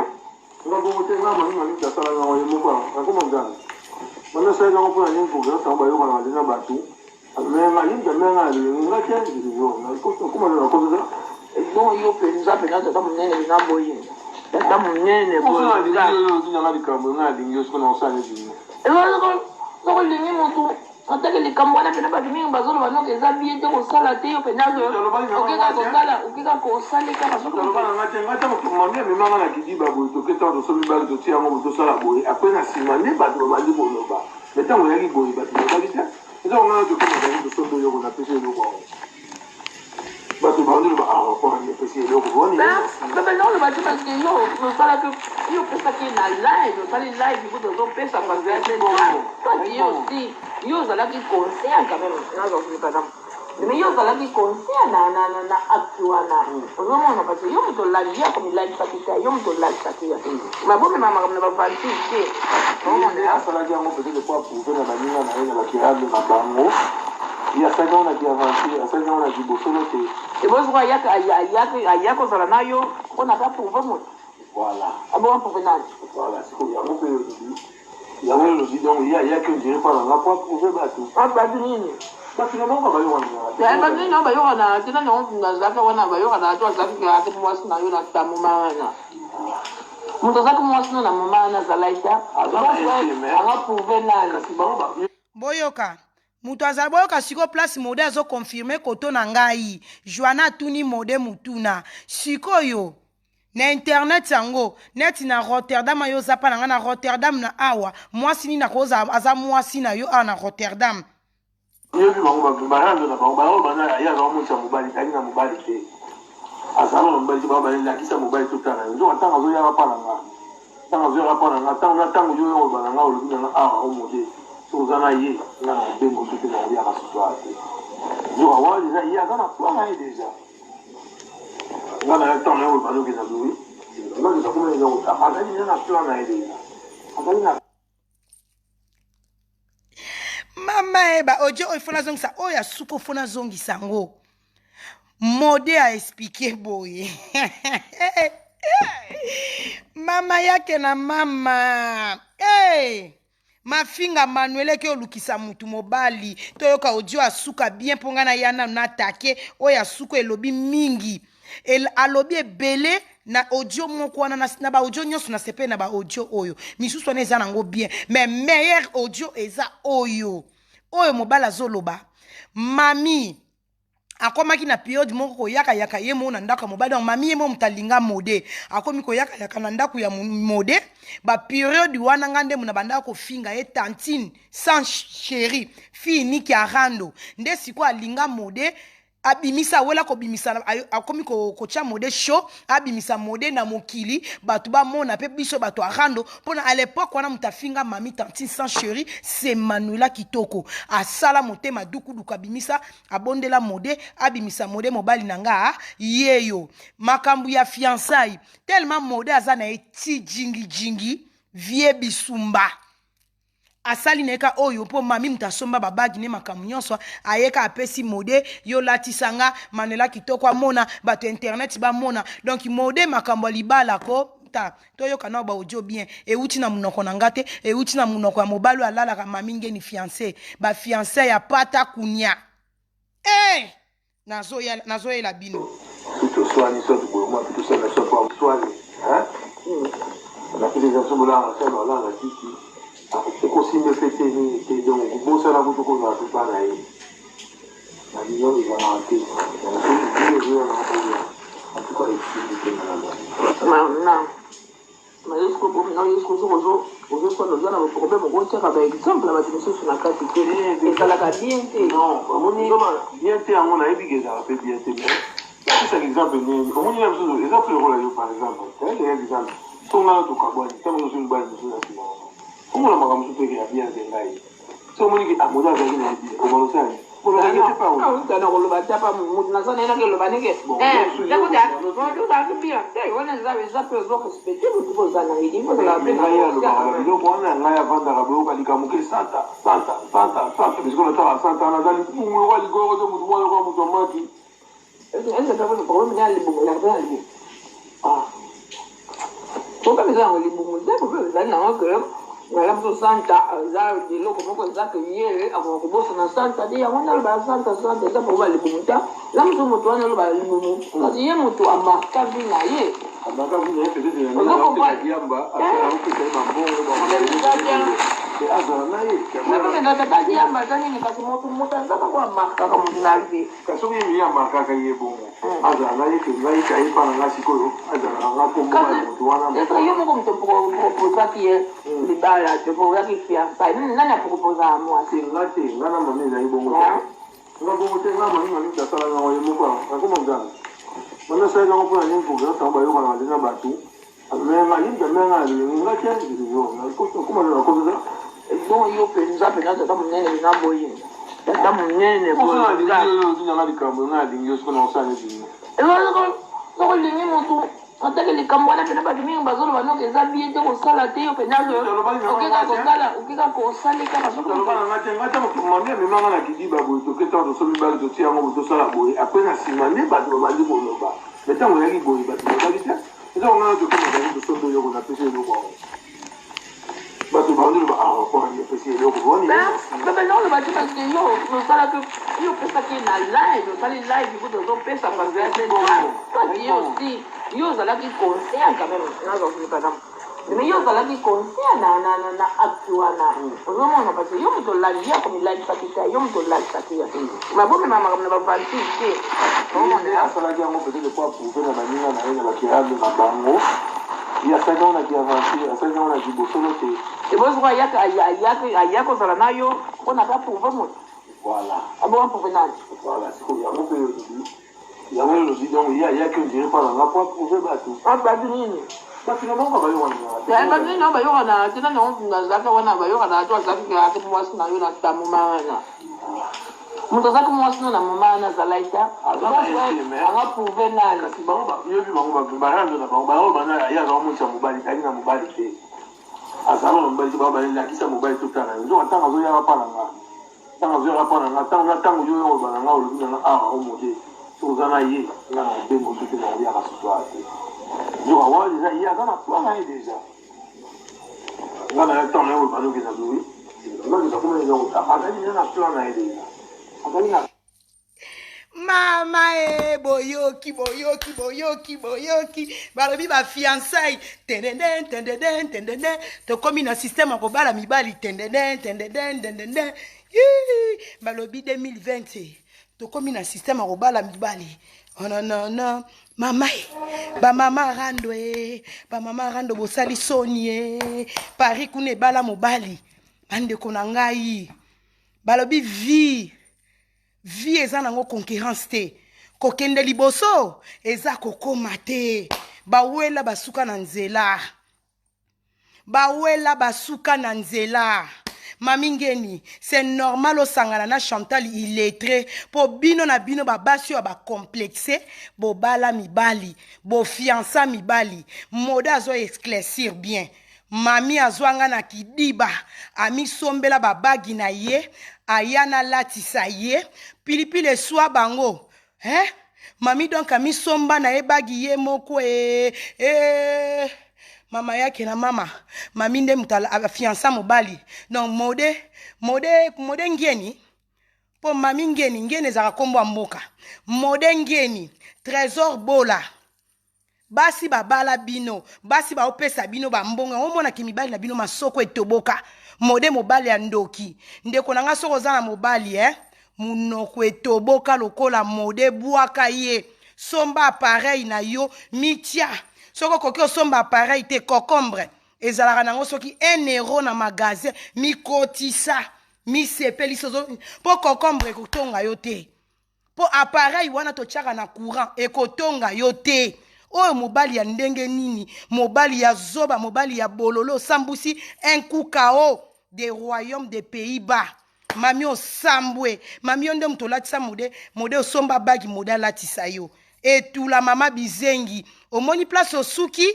nga bongo te, nga mami mami moto asalaki yango ye moko akoma nzambe mami asalaki yango mpo na nini po grâce yango bayokanaka te na bato mais nga ye moto amema nga na bilengi nga te okoma na nakoza. Bon yo mpenza mpenza tata monene na boye tata monene boye likambo nga alingi yo sikoyo na kosala neti nini? Soki olingi motu atake likambo wana mpena bato mingi bazoloba noki eza bien te kosala te yo mpena okeka kosala okeka kosala kaka soki aloba na nga te nga ntango mami amemanga na kidiba boye toke ntango tosombi bale totie yango boye tosala boye apres na nsima nde bato babandi koloba me ntango oyaki boye bato balobaki te eza konga na toke nazali tosombi eloko napesi eloko yango bato babandi loba awa mpona nepesi eloko wani. Bebe oloba te parce que yo osalaki yo opesaki na live osali live kutu ozopesa parce que toi tu es aussi yo ozalaki conscient quand même nazokipana mais yo ozalaki conscient na acte wana ozomona parce que yo moto olali yo akomilalisaki te yo moto olalisaki ye mabomema makambo na baventure te. Ye asalaki yango peut-être po approuve na baninga na ye na bakirable na bango ye asalaki yango na kiaventure asalaki yango na kibosolo te. Ebosoko aya kozala na yo mpona ka prouve moto. Voilà. Abo approuve nani? Voilà, sikoyo yango mpe olobi yango olobi donc ye ayaki ondire mpa na nga po approuve bato. Bato nini? Bato na bango bayokanaka. Bato nini bayokanaka te nani yango nazalaka wana bayokanaka to azalaki mwasi na yo na tamoma wana. Moto azalaki mwasi no na moma wana azalaki te. Aza na ye te, mais- Anga prouve nani? Kasi bango ba Boyoka moto azala, boyoka sikoyo place Mode azoconfirme koto na ngai. Joana atuni Mode mutuna sikoyo na internet yango neti na Rotterdam, ayo oza pa na ngai na Rotterdam na awa, mwasi nini akoza aza mwasi na yo awa na Rotterdam? Yobi bango barando na bango, bango bana ye azala monisa mobali, azalaki na mobali te, azala na mobali te. Bango balelakisa mobali totala ye. Nzoka ntango azoyaka mpa na nga, ntango azoyaka mpa na nga, ntango na ntango yo oloba na nga, olobi na nga awa omode soki oza na ye, nga na kobenga oso te, na koyaka susu awa te. Nzoka wana deja ye aza na plan na ye deja. Nga na ye ntango na ye oloba nokenda boye, nga kuna eza azali deja na plan na ye deja, azali na Mama e ba audio oyo fo nazongisa, oyo ya suka fo nazongisa yango. Mode a expliquer boye, mama yake na mama hey! Mafinga Manuel eke olukisa mutu mobali. Toyoka audio asuka bien mpo ngai naya nanu natake oyo asuka. Elobi mingi, alobi ebele na audio moko wana. Na baaudio nyonso nasepeli na baaudio oyo misusu wana eza nango bien, mais meilleur audio eza oyo, oyo mobali azoloba mami akomaki na periode moko koyakayaka ye moko na ndako ya mobali. Donc mami ye moko moto alinga Mode, akomi koyakayaka na ndako ya Mode. Baperiode wana nga nde mona bandaka kofinga ye tantine sans chéri, fille niki arando. Nde sikoyo alinga Mode, abimisa, awela kobimisa, akomi kotia Mode show, abimisa Mode na mokili, bato bamona mpe biso bato arando. Mpona à l'époque wana moto afinga mami tantine sans chéri, c'est Manuela Kitoko. Asala motema dukuduku, abimisa, abondela Mode, abimisa Mode mobali na nga yeyo. Makambo ya fiançailles, tellement Mode aza na ye ti jingijingi vie bisumba, asali na ye ka oyo mpo mami moto asomba babagi ne makambo nyonso. Ayeka, apesi Mode: "Yo latisa nga." Manuela Kitoko amona, bato ya internet bamona. Donc Mode makambo ya libala ko ta toyoka nao baaudio bien. Euti na monoko na nga te, euti na monoko ya mobali oyo alalaka mami ngeni, fiancé, bafiancé ya pata kunia. Eh, nazoyela bino. Toswani soki boye mwa tosala so swani napesi eza so bolanga sala olanga kiti ekosimba efe te nini te. Donc kobosana kutu kozala mpe na ye na bino ezalaka te. Ezoya na oyo, en tout cas esimbi te na na mais soki ozoswana, oza na baproblème, okotiaka baexemple ya bato mosusu na kati te, ezalaka bien te. Non, omoni bien te, yango nayebi ke ezalaka mpe bien te, mais napesaka exemple nini? Omoni ya mosusu eza mpe lokola yo, par exemple, tayaka exemple so ngana tokabwani, ntango mosusu mibali mosusu na nsima wana omona makambo mosusu peke ya bien te. Ngai so omoniki amoda azalaki na ye bien, obalosani. Na koloba te pa mutu naza naye nake loba ndenge ozalaki bien te, wana eza mpe ozorespecte motu boza na ye. Ngai alobaka biloko wana, ngai avandaka boyoka likambo ke santa santa santa santa bisiko natala santa wana aza libumu lokola ligoro to motu mwana lokola moto amaki. Problème ya libumu, ya libumu, problème eza yango libumu te. Problème ezali nango ke ngala mosusu santa eza eloko moko eza ke ye akoka kobosana santa te. Yango naloba santa santa eza problème ya libumu te. Na mosusu moto wana aloba libumu, kasi ye moto amarka vie na ye. Amarka vie na ye, peut-être diamba akopesa ye bambongo, azala na ye. Diamba eza nini? Kasi moto aza kaka amarkaka moto na vie. Kasi soki ye amarkaka ye bongo, azala na ye ke ngai ka ye mpa na ngai sikoyo, azalaka nga kombo ya moto wana. Eza yo moko moto proposaki ye libala te, proposaki fiançailles. Nani aproposaka mwasi? Nga te, nga na mami ezali bongo te, nga bongo te. Nga mami moto asalaka yango ye moko, akoma nzambe. Mami asalaki yango mpona nini? Po grâce yango bayokanaka te na bato. Menga ye moto amenga nga te, okoma na nakoza. Bon, yo mpenza mpenza tata monene na boye, tata monene. Boye likambo nga alingi yo siko na kosala neti. Soko olingi motu, atake likambo wana mpena bato mingi bazoloba noki eza bien te kosala te. Yo mpenza okeka kosala, okeka kosali kaka. Aloba na nga te, nga ntango mami amemanga na kidiba boye, toke ntango tosomi bale, totia yango boye, tosala boye. Apres na nsima nde bato babandi koloba, mais ntango oyaki boye bato babaki te. Eza kongana toke mazali, tosombi eloko, napesi eloko yango, bato bandi loba awa mpona napesi eloko wani. Bebe, oloba te parce que yo osalaki, yo opesaki na live, osali live kutu ozopesa, parce que toi tu es aussi, yo ozalaki conscient quand même. Nazokipana. Mais yo ozalaki conscient na, na, na, na acte wana. Ozomona parce que yo moto olali, yo akomilalisaki te, yo moto olalisaki ye. Mais bomema makambo na baventure te. Ye nde asalaki yango peut-être po approuve na baninga na ye na bakirado na bango. Ye asalaki yango na kiaventure, asalaki yango na kibosolo te. Ebongo sikoyo ayaka ayaka aya kozala na yo pona pe approuve moto? Voilà. Abongo approuve nani? Voilà, sikoyo yango pe olobi. Yango olobi donc ye ayaki on dirait pa na nga po approuve batu. Ah batu nini? Batu na bango bayokanaka te. Eh batu nini bayokanaka te nani yango azalaka wana bayokanaka te azalaki azalaki mwasi na yo na ta moma wana. Moto azalaki mwasi no na moma wana azalaki ta. Aza na ye te mais anga prouve nani? Kasi bango ba yobi bango ba barando na bango bango bana ye azalaka mwasi ya mobali azalaki na mobali te. Azalaka na mobali te bango balakisa mobali totala ye. Nzoka ntango azoyaka pa na nga. Ntango azoyaka mpo na nga, ntango na ntango yo oyo oloba na nga, olobi na nga awa omode, soki oza na ye, nga na kobenga yo te, nakoyaka susu awa te. Nzoka wana deja ye aza na plan na ye deja. Nga na ye ntango na ye oloba noki na lowi, nga nakoma deja kotanga, azali deja na plan na ye deja. Azali na Mama e boyoki boyoki boyoki boyoki balobi ba fiançailles tendenden tendenden tendenden tokomi na système ya kobala mibali tendenden tendenden tendenden balobi 2020 tokomi na système ya kobala mibali ononona mama e bamama rando e bamama rando bosali soni e paris kuna ebala mobali bandeko na ngai balobi vie Vie eza nango concurrence te. Kokende liboso eza kokoma te. Bawela basuka na nzela. Bawela basuka na nzela. Mami Ngeni, c'est normal osangana na Chantal illettré po bino na bino ba basi oyo ba complexe bobala mibali, bo fiança mibali. Moda azo éclaircir bien. Mami azwa nga na kidiba amisombela ba bagi na ye aya nalatisa ye pilipili eswa bango hein? Mami donc amisomba na ye bagi ye moko e, e. Mama yake na mama mami nde moto afiansa mobali donc mode mode mode ngieni mpo mami ngeni ngeni ezalaka nkombo ya mboka mode ngeni trésor bola Basi babala bino, basi baopesa bino ba mbongo yango omona ki mibali na bino masoko etoboka. Mode mobali ya ndoki. Ndeko na nga soki oza na mobali eh munoko etoboka lokola mode bwaka ye. Somba appareil na yo mitia. Soki okoki osomba appareil te cocombre ezalaka nango soki 1 euro na magasin mikotisa misepelisa mpo cocombre ekotonga yo te. Po appareil wana totiaka na courant ekotonga yo te. Oyo mobali ya ndenge nini? Mobali ya zoba, mobali ya bololo, osambusi un coup KO des royaumes des Pays-Bas. Mami osambwe, mami yo nde moto olatisa mode, mode osomba bagi, mode alatisa yo. Etula mama bizengi, omoni place osuki?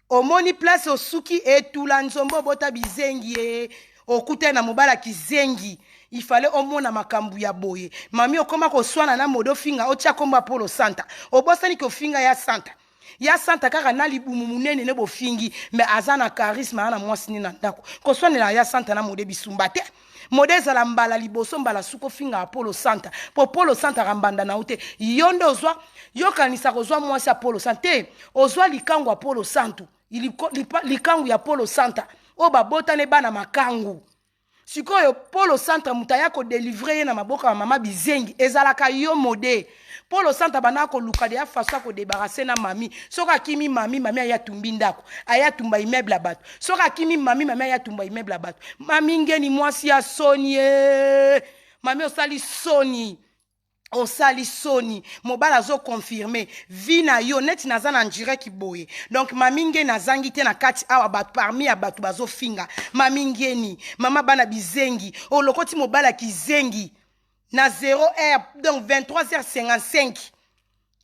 Omoni place osuki etula nzombo obota bizengi ee okutani na mobali ya kizengi il fallait omona makambo ya boye mami okoma koswana na mode ofinga otia kombo ya polo santa obosani ke ofinga ya santa ya santa kaka na libumu munene ne bofingi mais aza na charisme aza na mwasi ne na ndako koswanela ya santa na mode bisumba te mode ezala mbala liboso mbala suka ofinga apolo santa po polo santa akambanda na yo te yo nde ozwa yokanisa kozwa mwasi ya polo santa te ozwa likangu ya polo santu likangu ya polo santa oyo babotane bana makangu sikoyo polo santa moto aya kodelivre ye na maboko ya mama bizengi ezalaka yo mode polo santa banda koluka deya faso ya kodebarase na mami soki akimi mami mami aya atumbi ndako aya atumba immeuble ya bato soki akimi mami mami aya atumba immeuble ya bato mami ngeni mwasi ya soni e mami osali soni osali soni mobali azo confirme vie na yo neti naza na ndireki boye donc mami ngeni azangi te na kati awa bato parmi ya bato bazofinga mami ngeni mama bana bizengi olokoti mobali ya kizengi na 0 heure donc 23h55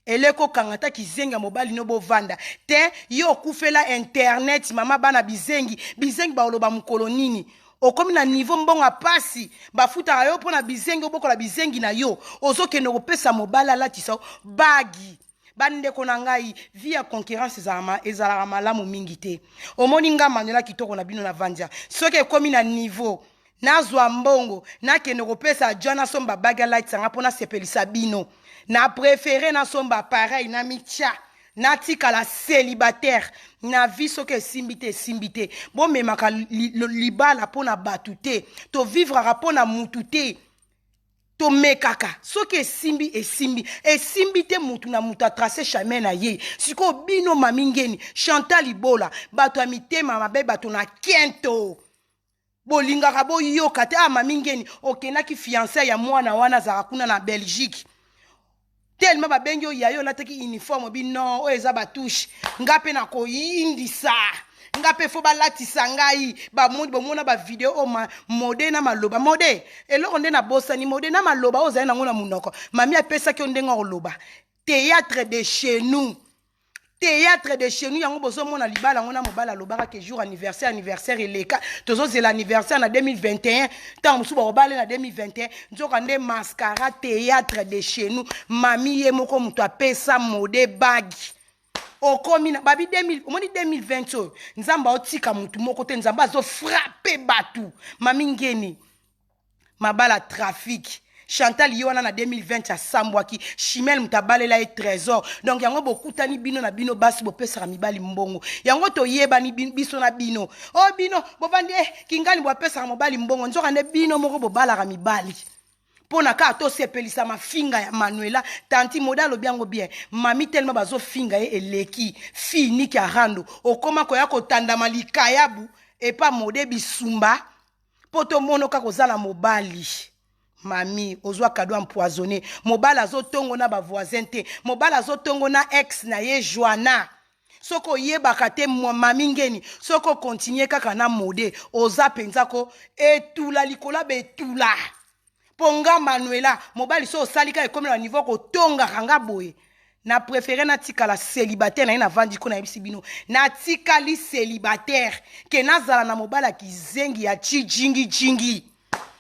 eleko kanga ata kizengi ya mobali no bovanda te yo okufela internet mama bana bizengi bizengi baoloba mokolo nini okomi na niveau mbongo ya pasi bafutaka yo mpo na bizengi obokola bizengi na yo ozokende kopesa mobali alatisa yo bagi bandeko na ngai vie ya concurrence ezalaka malamu mingi te omoni nga manuela kitoko na bino na vandia soki ekomi na niveau nazwa mbongo nakende kopesa john asomba bagi alatisa nga mpo nasepelisa bino na prefere nasomba appareil na mitya. Natikala célibataire na vie. Soki esimbi te, esimbi te. Bomemaka libala mpo na bato te, tovivraka mpo na mutu te. Tomekaka, soki esimbi, esimbi, esimbi te, mutu na mutu atrace chemin na ye. Sikoyo bino, Mami Ngeni, Chantal Ibola, bato ya mitema mabe, bato na kento, bolingaka boyoka te. Ah, Mami Ngeni, okendaki fiancé ya mwana wana azalaka kuna na Belgique. Tellement babengi oyo yayo, olataki uniforme bino oyo eza batouche. Nga mpe nakoyindisa, nga mpe fo balatisa ngai. Bamoni, bomona bavideo oyo mode na maloba mode eloko nde nabosani mode na maloba oyo ozali nango na monoko. Mami apesaki yo ndenge akoloba. Théâtre de chez nous, théâtre de chez nous. Yango bozomona libala yango na mobali alobaka ke jour anniversaire, anniversaire eleka, tozozela anniversaire na 2021. Ntango mosusu bakobale na 2021, nzoka nde mascara, théâtre de chez nous. Mami ye moko moto apesa mode bague. Okomi na babi 2000, omoni 2020 oyo, Nzambe aotika motu moko te, Nzambe azofrappe bato. Mami Ngeni, mabala trafic. Chantal ye wana na 2020 asambwaki. Chimel moto abalela ye Trésor. Donc yango bokutani bino na bino basi, bopesaka mibali mbongo. Yango toyebani biso na bino. Oyo bino bovandi eh, kingani bapesaka mobali mbongo, nzoka nde bino moko bobalaka mibali mpo na kaka tosepelisa mafinga ya Manuela. Tanti Mode alobi yango bien. Mami, telema, bazofinga ye eleki finiki ya rando. Okóma koya kotandama likayabu epa Mode Bisumba mpo tomona kaka oza na mobali. Mami, ozwa cadeau empoisonné. Mobali azotongo na bavoisin te, mobali azotongo na ex na ye Joana. Soki oyebaka te, Mami Ngeni, soki okontinue kaka na Mode, oza mpenza ko etula likolo ya betula. Mpo nga Manuela, mobali so osali kaka ekomi na niveau kotongaka nga boye, na préféré natikala célibataire na ye. Navandi ko nayebisi bino, natikali célibataire ke nazala na mobali ya kizengi ya chijingijingi.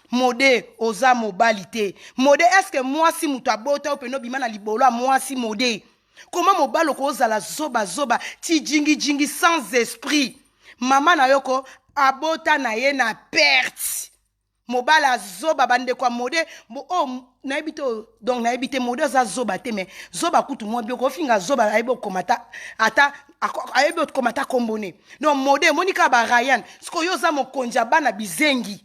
Mode, oza mobali te. Mode, est-ce mwasi moto abota oyo pene obima na libolo ya mwasi? Mode, koma mobali, okozala zobazoba ti jingijingi sans esprit. Mama na yo ko abota na ye na perte. Mobali azoba. Bandeko ya Mode oyo, oh, nayebi te. Donc nayebi te, Mode aza zoba te, mais zoba kutu mwa biloko ofinga zoba, ayebi okoma ata ayebi okoma ata kombone. Donc Mode, emoni kaka ba Ryan. Sikoyo oza mokonzi ya bana bizengi,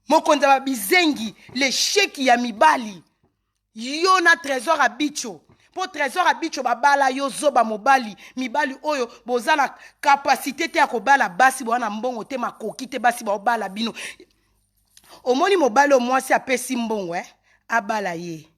mokonzi ya babizengi, lesheki ya mibali. Yo na Trésor Abicho, mpo Trésor Abicho babala yo zoba mobali. Mibali oyo boza na capacité te ya kobala basi, boza na mbongo te, makoki te, basi baobala bino. Omoni mobali oyo mwasi apesi mbongo, eh? Abala ye.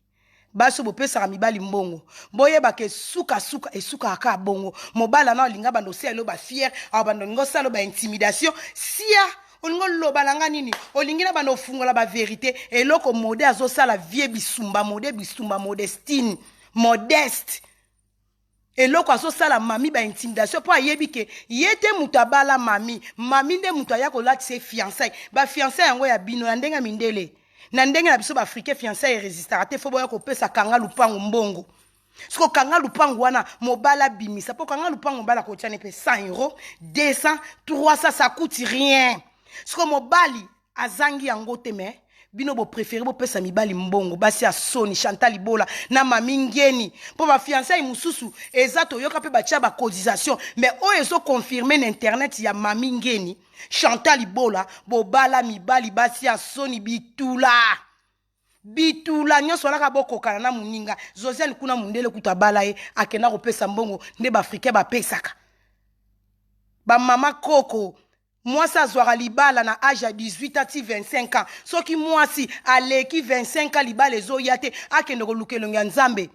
Basi oyo bopesaka mibali mbongo, boyebaka esukasuka, esukaka kaka bongo. Mobali ana olinga bando osala elo bafiere awa, bando olinga osala lo baintimidation sia, olingi oloba na nga nini, olingi na bando ofungola bavérité. Eloko Mode azosala vie Bisumba, Mode Bisumba, Modestine, Modeste, eloko azosala mami baintimidation mpo ayebi ke ye te moto abala mami. Mami nde moto aya kolatisa ye fiançaille. Bafiançaille yango ya bino na ndenge ya mindele, na ndenge na biso baafricain, fiançaille erésistaka te. Fo boya kopesa kanga lupango mbongo. Soki okanga lupango wana, mobali abimisa mpo kanga lupango, mobali akotiani mpe 100 euro, 200, 300, ça coûte rien. Soki mobali azangi yango te, mais bino bopréféré bopesa mibali mbongo. Basi ya soni, Chantal Ibola na Mami Ngeni, mpo bafiançaille mosusu eza toyoka mpe batia bacotisation, mais oyo ezoconfirme na internet ya Mami Ngeni, Chantal Ibola, bobala mibali. Basi ya soni, bitula bitula nyonso alaka bokokana na moninga Josiane kuna. Mondele kutu abala ye, akenda kopesa mbongo nde baafricain bapesaka bamama koko. Mwasi azwaka libala na age ya 18 ati 25 ans. Soki mwasi aleki 25 ans, libala ezoya te, akende koluka elongi ya Nzambe.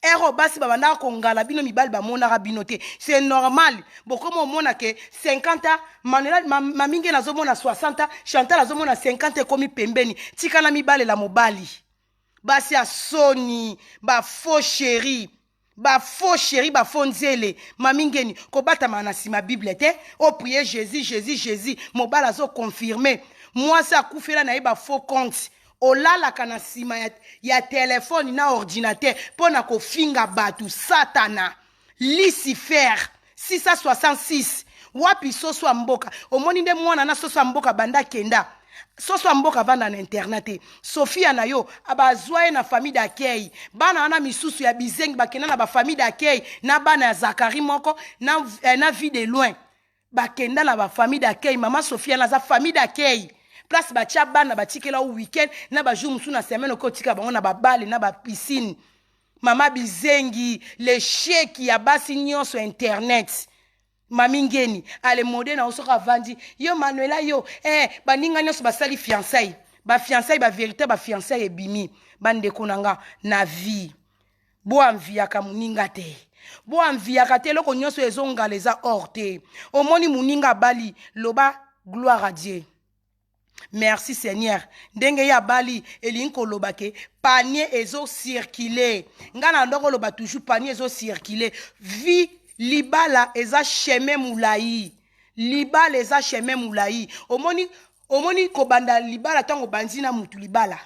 Ero basi babandaka kongala bino, mibali bamonaka bino te, c'est normal. Bokoma omona ke 50 ans, Manuela Maminge nazomona 60 ans, Chantal azomona 50, ekomi pembeni. Tikana mibalela mobali. Basi ya soni, bafaux chéri, bafaux chéri, bafaux nzele. Mami Ngeni, kobatama na nsima Bible te, oprie Jésus, Jésus, Jésus. Mobali azoconfirme mwasi akufela na ye, bafaux compte. Olalaka na nsima ya telefone na ordinateur mpo na kofinga bato. Satana, Lucifer 666. Wapi soso ya mboka? Omoni nde mwana na soso ya mboka banda akenda. Soso ya mboka avanda na internat te. Sofia na yo bazwa ye na famille d'accueil. Bana wana misusu ya bizengi bakenda na ba famille d'accueil na bana ya Zakari moko na, eh, na vie de loin. Bakenda na ba famille d'accueil. Mama Sofia na za famille d'accueil. Place batia bana batikela week-end na ba jour mosusu na semaine okoki otika bango na ba bale na ba piscine. Mama bizengi, l'échec ya basi nyonso internet. Mami Ngeni, ale mode na soki avandi, yo Manuela yo, eh baninga nyonso basali fiançailles. Ba fiançailles, ba vérité, ba fiançailles ebimi. Bandeko na nga na vie. Bo enviaka moninga te. Bo enviaka te eloko nyonso ezongala eza or te. Omoni moninga abali, loba gloire à Dieu. Merci Seigneur. Ndenge ya bali elingi koloba ke panier ezo circuler. Nga na ndoko loba toujours panier ezo circuler. Vie libala eza chemin mulayi. Libala eza chemin mulayi. Omoni omoni kobanda libala tango bandi na mutu libala.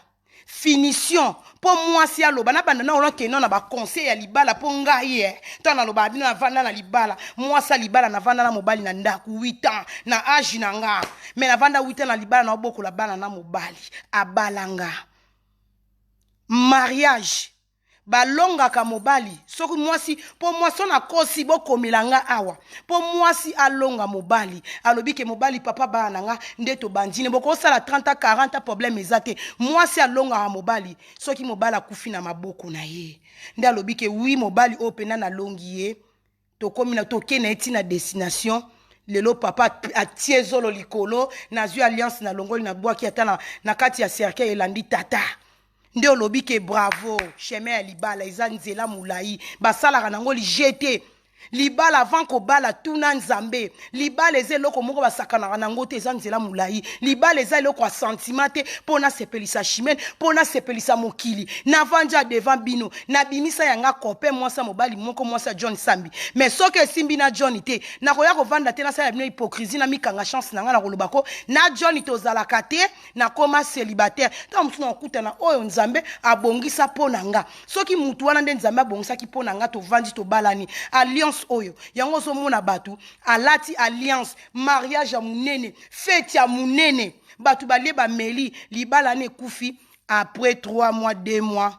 Finition mpo mwasi aloba nabanda na ona keno na baconseil ya libala mpo ngai ye ntango naloba bino navanda na libala mwasi ya libala navanda na mobali na ndako 8 ans na age na nga me navanda 8 ans na libala naobokola bana na mobali abala nga mariage balongaka mobali soki mwasi mpo mwasi oyo nakosi bokomela nga awa mpo mwasi alonga mobali alobi ke mobali papa bana na nga nde tobandi ne bokosala 30 40 problème eza te mwasi alongaka mobali soki mobali akufi na maboko na ye nde alobi ke wi mobali oyo mpena nalongi ye tokomi na toke na ye ti na destination lelo papa atie zolo likolo nazwi alliance na longoli nabwaki ata na, na kati ya cercueil elandi tata nde olobi ke bravo chemin ya libala eza nzela molai basalaka nango lije te libala avant kobala tuna nzambe libala eza eloko moko basakanaka nango te eza nzela molai libala eza eloko ya sentiment te mpo nasepelisa chimene mpo nasepelisa mokili navandi ya devant bino nabimisa yanga copain mwasi ya mobali moko mwasi ya John Sambi mais soki esimbi na John te nakoya kovanda te nasala bino hypocrisie na mikanga chance na ngai nakoloba ko na John tozalaka te nakoma célibataire ntango mosusu nakokutana oyo Nzambe abongisa mpo na nga soki mutu wana nde Nzambe abongisaki mpo na nga tovandi tobalani alliance oyo yango ozomona bato alati alliance mariage ya monene fete ya monene bato balie bameli libala na ekufi après 3 mois 2 mois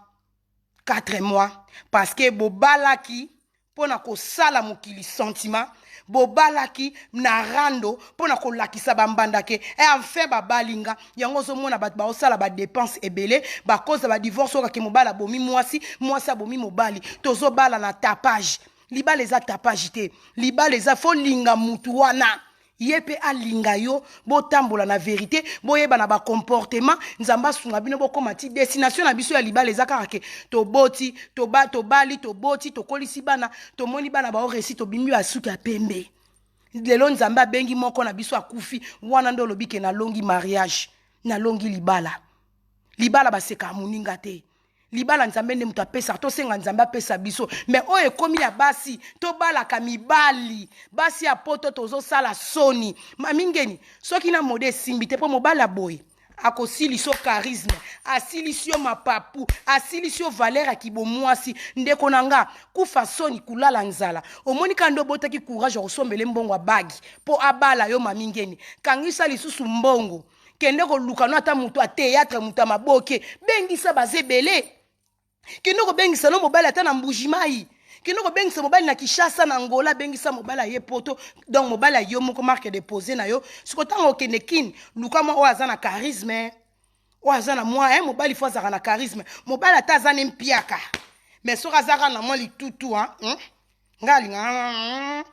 4 mois parce que bobalaki mpo na kosala mokili sentiment bobalaki na rando mpo na kolakisa bambanda ke e enfin babali nga yango ozomona bato baosala badepense ebele bakoza badivorce oyo kake mobali abomi mwasi mwasi abomi mobali tozobala na tapage libala eza tapage te libala eza fo linga mutu wana ye mpe alinga yo botambola na verite boyeba na bacomportement nzambe asunga bino bokóma ti destination na biso ya libala eza kaka ke toboti toba, tobali toboti tokolisi bana tomoni bana baoresi tobimi basuki ya pembe lelo nzambe abengi moko na biso akufi wana nde olobi ke nalongi mariage nalongi libala libala basekaka moninga te libala nzambe nde moto apesaka tosenga nzambe apesa biso me oyo ekomi ya basi tobalaka mibali basi ya poto tozosala soni mamingeni soki na mode esimbi te mpo mobali ya boye akosilisi yo charisme asilisi yo mapapu asilisi yo valeur ya kibomwasi ndeko na nga kufa soni kulala nzala omoni kaka nde obotaki courage ya kosombele mbongo ya bagi mpo abala yo mamingeni kangisa lisusu mbongo kende koluka no ata moto ya théâtre moto ya maboke bengisa baza ebele kende kobengisa no mobali ata na mbujimai kende kobengisa mobali na kinshasa na angola bengisa mobali aye poto donc mobali ayo moko marque depose na yo siko ntango okende kini luka mwa oyo aza na charisme oyo aza na mwa eh, mobali fo azalaka na charisme mobali ata aza ne mpiaka mais soki azalaka na mwa litutu hein, ngai alinga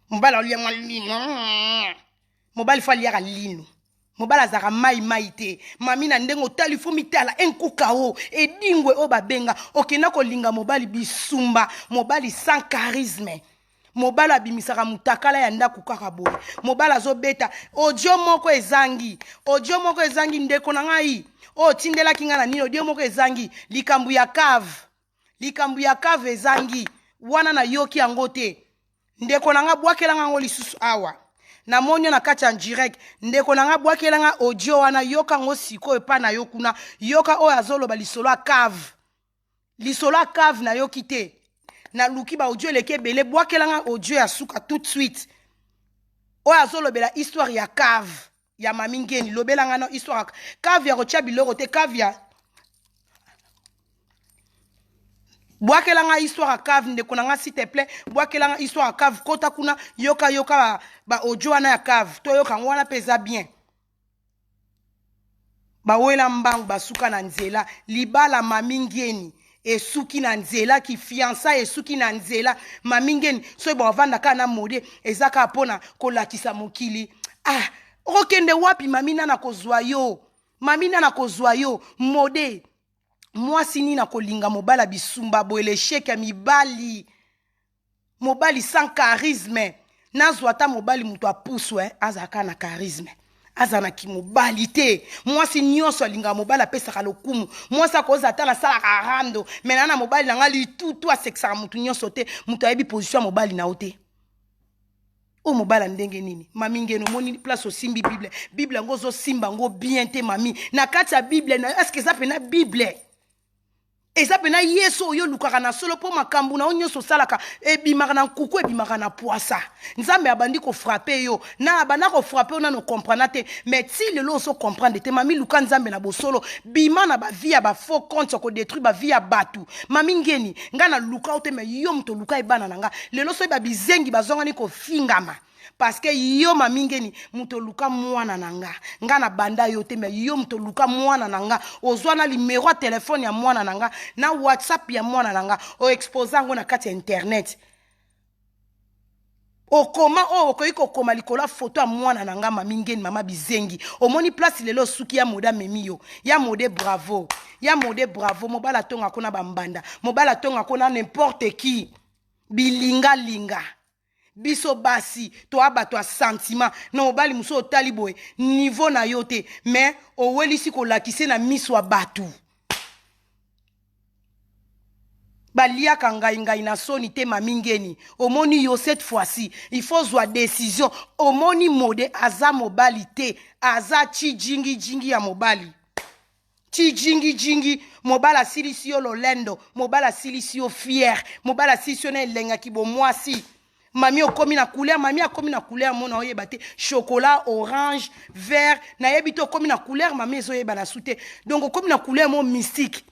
mobali alia mwa lino mobali fo aliaka lino mobali azalaka mai mai te mami na ndenge otali fo mitala enkuka o edingwe oyo babenga okenda kolinga mobali bisumba mobali sans charisme mobali abimisaka mutakala ya ndako kaka boye mobali azobeta audio moko ezangi audio moko ezangi ndeko na ngai oyo otindelaki ngai na nini audio moko ezangi likambo ya cave likambo ya cave ezangi wana nayoki yango te ndeko na nga bwakela nga yango lisusu awa namoni yo na kati ya direct ndeko na nga bwakela nga audio wana yoka yango sikoyo epai na yo kuna yoka oyo azoloba lisolo ya cave lisolo ya cave nayoki te. Naluki ba audio eleki ebele, bwakelanga audio ya suka tout de suite. Oyo azolobela histoire ya cave ya Mami Ngeni, lobelanga na histoire ya cave ya kotia biloko te, cave ya bwakela nga histoire ya cave ndeko na nga s'il te plaît, bwakela nga histoire ya cave, kota kuna yoka yoka ba, ba audio wana ya cave, toyoka yango wana mpe eza bien. Bawela mbangu basuka na nzela, libala Mami Ngeni esuki na nzela, ki fiançailles esuki na nzela. Mami Ngeni soki bavanda kaka na mode eza kaka mpona kolakisa mokili. Ah, okokende wapi mami? Nana kozwa yo mami, nana kozwa yo mode mwasi nini akolinga mobali ya bisumba boye? Lesheke ya mibali, mobali sans charisme. Nazwa ata mobali moto apusu eh, azalaka na charisme, aza na kimobali te. Mwasi nyonso alingaka mobali apesaka lokumu. Mwasi akozala ata nasalaka rando me naa na mobali na nga litutu asekisaka motu nyonso te. Moto ayebi position ya mobali na yo te. Oyo mobali ya ndenge nini? Mami Ngeni, omoni place osimbi bible, bible yango ozosimba yango bien te mami. Na kati ya bible na yo, eske eza mpena bible? Eza mpena Yesu oyo olukaka na solo? Mpo makambo na yo nyonso osalaka ebimaka na nkuku, ebimaka na pwasa. Nzambe abandi kofrape yo na abanda kofrape yo nano comprendre te, mais ti lelo ozo comprendre te. Mami, luka Nzambe na bosolo, bima na bavie ya bafaux compte ya kodétruire bavie ya bato. Mami Ngeni, ngai naluka yo te, mais yo moto oluka ebana na nga. Lelo soki babizengi bazongani kofingama parce que yo Mami Ngeni moto oluka mwana na nga. Nga na banda yo te, mais yo moto oluka mwana na nga, ozwa na limero ya telefone ya mwana na nga, na WhatsApp ya mwana na nga, oexpose yango na kati ya internet. Okoma oyo okoki kokoma likolo ya foto ya mwana na nga. Mami Ngeni, mama bizengi, omoni place lelo osuki. Ya mode amemi yo, ya mode bravo, ya mode bravo. Mobali atongako na bambanda, mobali atongako na n'importe qui, bilingalinga. Biso basi toa bato ya sentiment. Na mobali mosusu otali boye niveau na yo te, mais owelisi kolakise na miso ya bato. Baliaka ngai ngai na soni te. Mami Ngeni, omoni yo, cette fois-ci il faut zwa décision. Omoni mode aza mobali te, aza tshijingijingi ya mobali, tshijingijingi. Mobali asilisi yo lolendo, mobali asilisi yo fier, mobali asilisi yo na elengaki bomwasi. Mami okomi na couleur, mami akomi na couleur mona oyeba te, chocolat, orange, vert, nayebi te. Okomi na couleur mami ezoyeba su te. Donc okomi na couleur mo mystique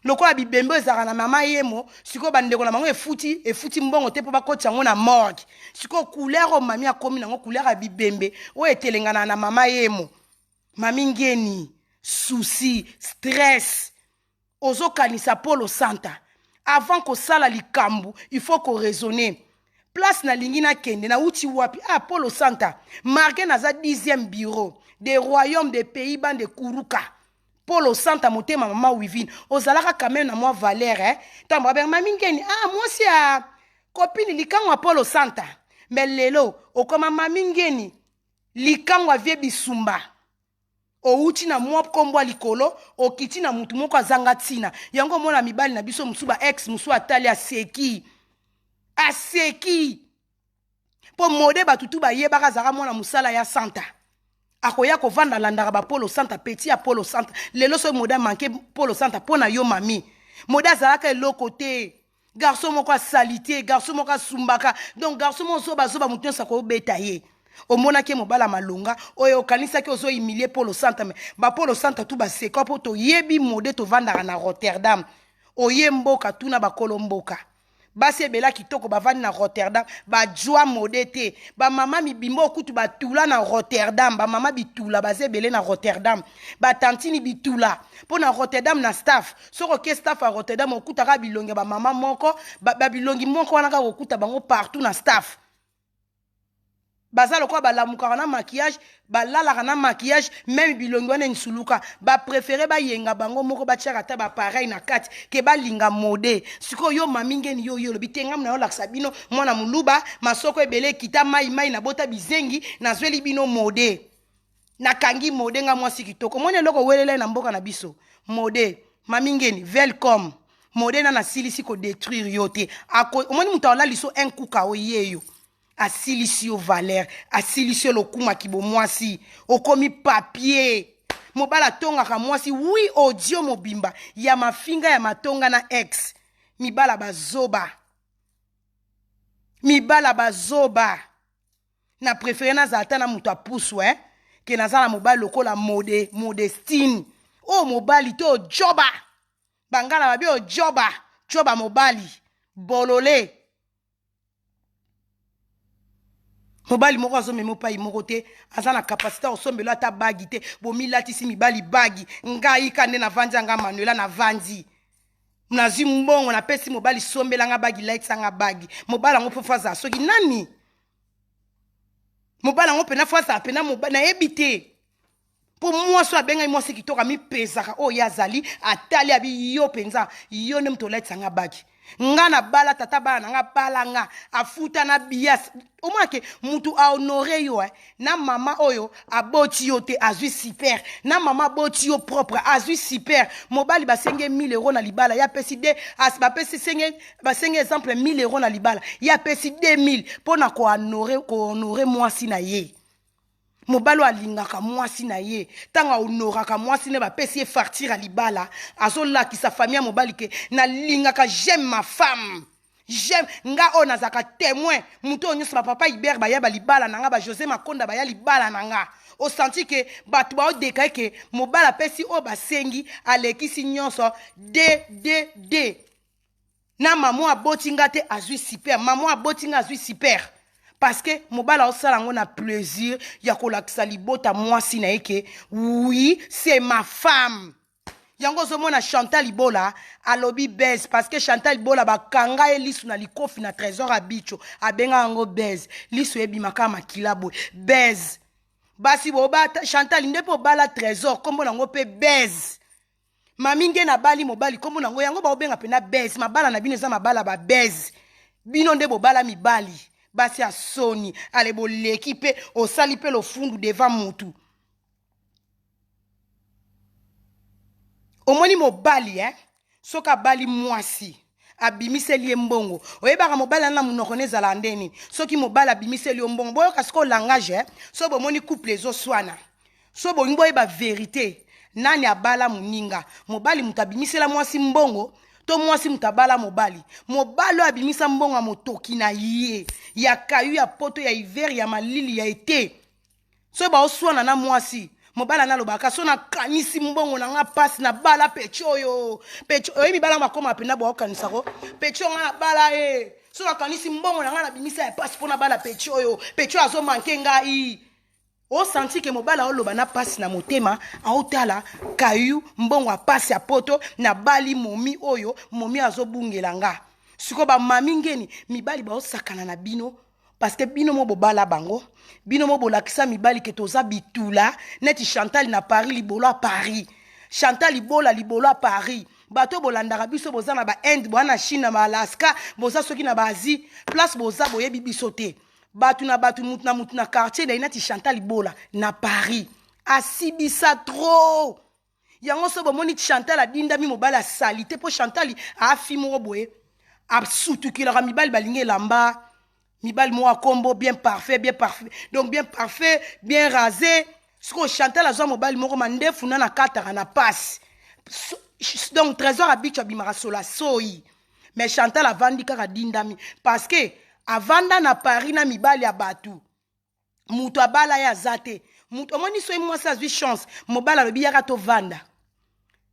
lokola bibembe oyo ezalaka na mama yemo. Sikoyo bandeko na bango efuti efuti mbongo te mpo bakotisa yango na morgue. Sikoyo couleur oyo mami akomi nango, couleur ya bibembe oyo etelengana na mama yemo. Mami Ngeni, souci, stress, ozokanisa Polo Santa. Avant kosala likambo, il faut koraisonner. Place nalingi nakende, nauti wapi? Ah, Polo Santa marke, naza 10e bureau de royaume de Pays-Bas de Kuruka. Polo Santa, motema mama Wivine, ozalaka quand même na mwa valeur, eh? Ntango babenga Mami Ngeni, ah, mwasi ya copine likango ya Polo Santa. Mais lelo okoma Mami Ngeni, likango avie bisumba. Outi na mwa nkombo ya likolo, okiti na mutu moko azanga ntina. Yango omona mibali na biso mosusu, ba ex mosusu atali, aseki, aseki, mpo mode bato tu bayebaka azalaka mwana mosala ya Santa. Akoya kovanda, alandaka bapolo Santa, petit ya Polo Santa. Lelo soki mode amanke Polo Santa mpo na yo, mami, mode azalaka eloko te. Garçon moko asali te, garçon moko asumbaka, donc garçon moko zobazoba, moto nyonso akobeta ye. Omonaki ye mobala malonga oyo okanisaki ozohumilie Polo Santa, me bapolo Santa tu baseka mpo toyebi mode tovandaka na Rotterdam. Oye mboka, tuna bakolo mboka, basi ebela kitoko bavandi na Rotterdam, bajwa mode te. Bamama mibimba okutu batula na Rotterdam, bamama bitula baza ebele na Rotterdam, batantini bitula mpo na Rotterdam na staff. Soki oke staff ya Rotterdam, okutaka bilongi ya bamama moko, babilongi moko wana kaka okuta bango partout na staff. Baza lokola balamukaka na maquillage, balalaka na maquillage, même bilongi wana ensuluka. Bapréféré bayenga bango moko, batiaka ata bapareil na kati ke balinga mode. Sikoyo yo Mami Ngeni, yo yo olobi te, ngamu na yolakisa bino mwana moluba, masoko ebele ekita mai mai, nabota bizengi, nazweli bino mode, nakangi mode nga mwasi kitoko. Omoni eloko owelela ye na mboka na biso mode. Mami Ngeni, welcome. Mode nana asilisi kodétruire yo te. Omoni moto alali so un kuka oye yo, asilisi yo valeur, asilisi yo lokumaki bomwasi, okomi papier. Mobali atongaka mwasi wi audio mobimba ya mafinga ya matonga na ex. Mibala bazoba. Mibala bazoba. Na préféré nazala ata na moto apusu eh? Ke naza na mobali lokola mode modestine. Oyo mobali te ojoba. Bangala babi ojoba, joba mobali. Bolole. Mobali moko azomema opai moko te, aza na capacité ya kosombela ata bagi te. Bomilatisi mibali bagi. Ngai ka nde navandi yanga Manuela navandi. Nazwi mbongo napesi mobali sombela nga bagi, latisa nga bagi. Mobali yango mpo azala soki nani? Mobali yango mpena fo azala mpena mobali nayebi te. Mpo mwasi oyo abengaki mwasi kitoko amipezaka oyo ye azali, atali abi yo mpenza, yo nde moto olatisa nga bagi. Nga na bala tata bana na nga bala nga afuta na bias. Omona ke mutu a honore yo eh. Na mama oyo aboti yo te azwi super. Na mama aboti yo propre azwi super. Mobali basenge 1000 euros na libala ya pesi de as bapesi senge basenge exemple 1000 euros na libala ya pesi 2000 pona ko honore ko honore mwasi na ye. Mobali oyo alingaka mwasi na ye, ntango ahonoraka mwasi ne bapesi ye fartire ya libala, azolakisa famille ya mobali ke nalingaka, j'aime ma femme, j'aime nga oyo nazalaka témoin. Moto oyo nyonso bapapa Hubert baya ba libala na nga, ba José Makonda baya libala na nga, osanti ke bato baodeka ke mobali apesi oyo basengi, alekisi nyonso d d d. Na mama aboti nga te azwi super, mama aboti nga azwi super. Parce que mobali aosala yango na plaisir ya kolakisa libota mwasi na ye ke oui, c'est ma femme. Yango ozomona Chantal Ibola alobi baise parce que Chantal Ibola bakanga ye lisu na likofi na Trésor Abicho, abenga yango baise. Lisu ebimaka makila boye baise. Basi boba Chantal nde po bala Trésor kombo nango pe baise. Mami nge na bali mobali kombo nango yango baobenga pena baise. Mabala na bino eza mabala ba baise. Bino nde bobala mibali basi ya soni. Ale boleki pe osali pe lofundu devant mutu. Omoni mobali eh? Soki abali mwasi abimiseli ye mbongo, oyebaka mobali ana monoko ne ezala ndeni. Soki mobali abimiseli yo mbongo, boyoka sikoyo langage eh? So bomoni couple ezoswana, so bolingi boyeba verité, nani abala moninga? Mobali moto abimisela mwasi mbongo to mwasi moto abala mobali? Mobali oyo abimisa mbongo ya motoki na ye, ya kayu, ya poto, ya hiver, ya malili, ya ete. So baoswana na mwasi, mobali ana alobaka so nakanisi mbongo na nga pasi na bala pechi oyo, pechi oyo mibala makoma pena baokanisako pechi oyo nga na bala ye. So nakanisi mbongo na nga nabimisa ya pasi mpo na bala pechi oyo, pechi oyo azomanke ngai. Osanti ke mobali aoloba na pasi na motema, aotala kayu mbongo ya pasi ya poto na bali momi oyo, momi azobungela nga. Sikoyo ba mami ngeni mibali baosakana na bino parce que bino mo bobala bango, bino mo bolakisa mibali ke toza bitula neti Chantal na Paris, libolo ya Paris. Chantal Ibola libolo ya Paris. Bato bolandaka biso boza na ba Inde, boza na Chine, na ba Alaska, boza soki na ba Asie, place boza boyebi biso te. Bato na bato, mutu na mutu na quartier na ye nati Chantal Ibola na Paris. Asibisa trop. Yango so bomoni Chantal adindami mobali asali te po Chantal afi moko boye asutukilaka mibali balingi elamba, mibali moko akombo bien parfait, bien parfait, donc bien parfait, bien rasé. Sikoyo Chantal azwa mobali moko mandefu na nakataka na passe. So, donc Trésor Abicho abimaka sola soyi. Mais Chantal avandi kaka dindami parce que avanda na Paris na mibali ya batu. Mutu abala ye aza te. Mutu omoni soki mwasi azwi chance, mobali alobi yaka tovanda.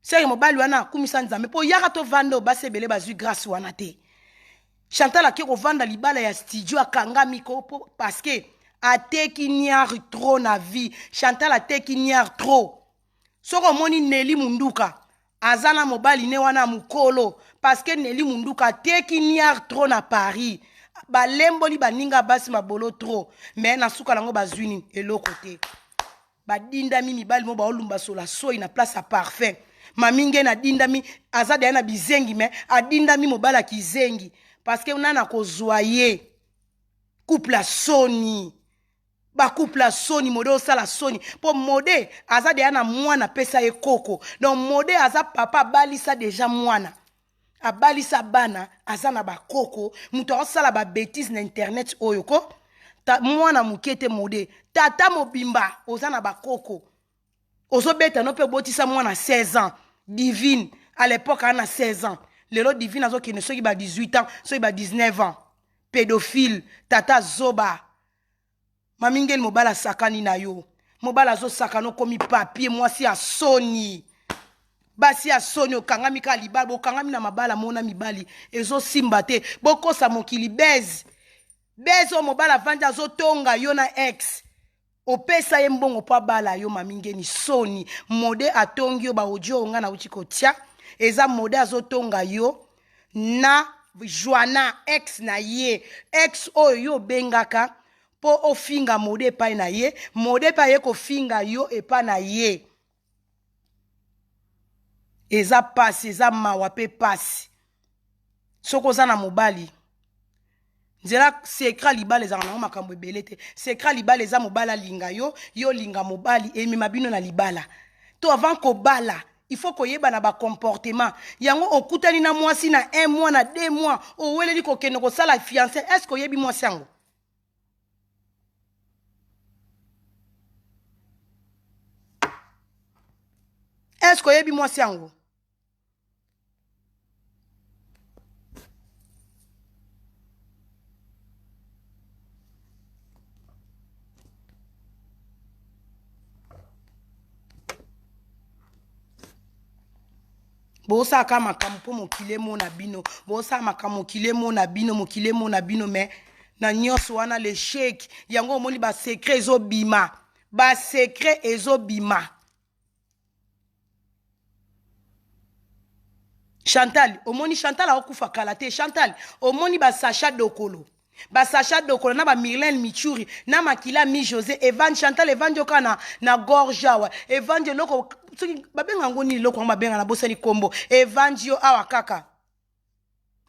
Seke mobali wana akumisa Nzambe po yaka tovanda oyo basi ebele bazwi grâce wana te. Chantal ake kovanda libala ya studio akangami ko po parce que ateki niar trop na vie. Chantal ateki niar trop. Soki omoni Nelly Munduka aza na mobali ne wana mukolo parce que Nelly Munduka ateki niar trop na Paris. Balemboli baninga basi mabolo trop mais na suka nango bazwi nini? Eloko te. Badindami mibali mo baolumba sola soyi na place ya parfum. Mami nge na dindami aza deya na bizengi mais adindami mobali ya kizengi parce que nana kozwa ye couple ya soni. Ba couple ya soni, mode osala soni po mode aza deya na mwana pesa ye koko. Donc mode aza papa abalisa deja mwana, abalisa bana, aza na bakoko. Moto akosala ba bêtise na internet oyo ko ta, mwana moke te mode tata mobimba oza na bakoko ozobeta no mpe obotisa mwana 16 ans. Divine à l'époque ana 16 ans, lelo Divine azokende soki ba 18 ans, soki ba 19 ans. Pedophile, tata zoba. Mamingeli mobali asakani na yo. Mobali azosakana okomi papier mwasi ya soni. Basi ya soni okangami kaka libala, bokangami na mabala mona mibali ezosimba te. Bokosa mokili buzz. Buzz oyo mobali avandi azotonga yo na ex. Opesa ye mbongo po abala yo mami ngeni soni mode atongi yo ba audio oyo nga nauti kotia eza mode azotonga yo na Joanna ex na ye ex oyo yo obengaka po ofinga mode epai na ye mode pe aye kofinga yo epai na ye eza pasi eza mawa pe pasi soki oza na mobali nzela secret libala ezalaka nango makambo ebele te secret libala eza mobali alinga yo yo olinga mobali emema bino na libala to avant kobala il faut koyeba na bacomportement yango okutani na mwasi na un mois na deux mois oweleli kokende kosala fiance est ce que oyebi mwasi yango est ce que oyebi mwasi yango bosalaka makambo mpo mokili emona bino bosala makambo mokili emona bino mokili emona bino me na nyonso wana lechec yango omoni basecret ezobima basecret ezobima Chantal, omoni Chantal akokufa kala te. Chantal, omoni ba Sacha Dokolo. Ba Sacha Dokolo na ba Myrlène Michuri, na Makila Mi José, Evan Chantal evandi oka na na gorge awa. Evandi eloko soki babenga yango nini eloko yango babenga na bosani kombo. Evandi yo awa kaka.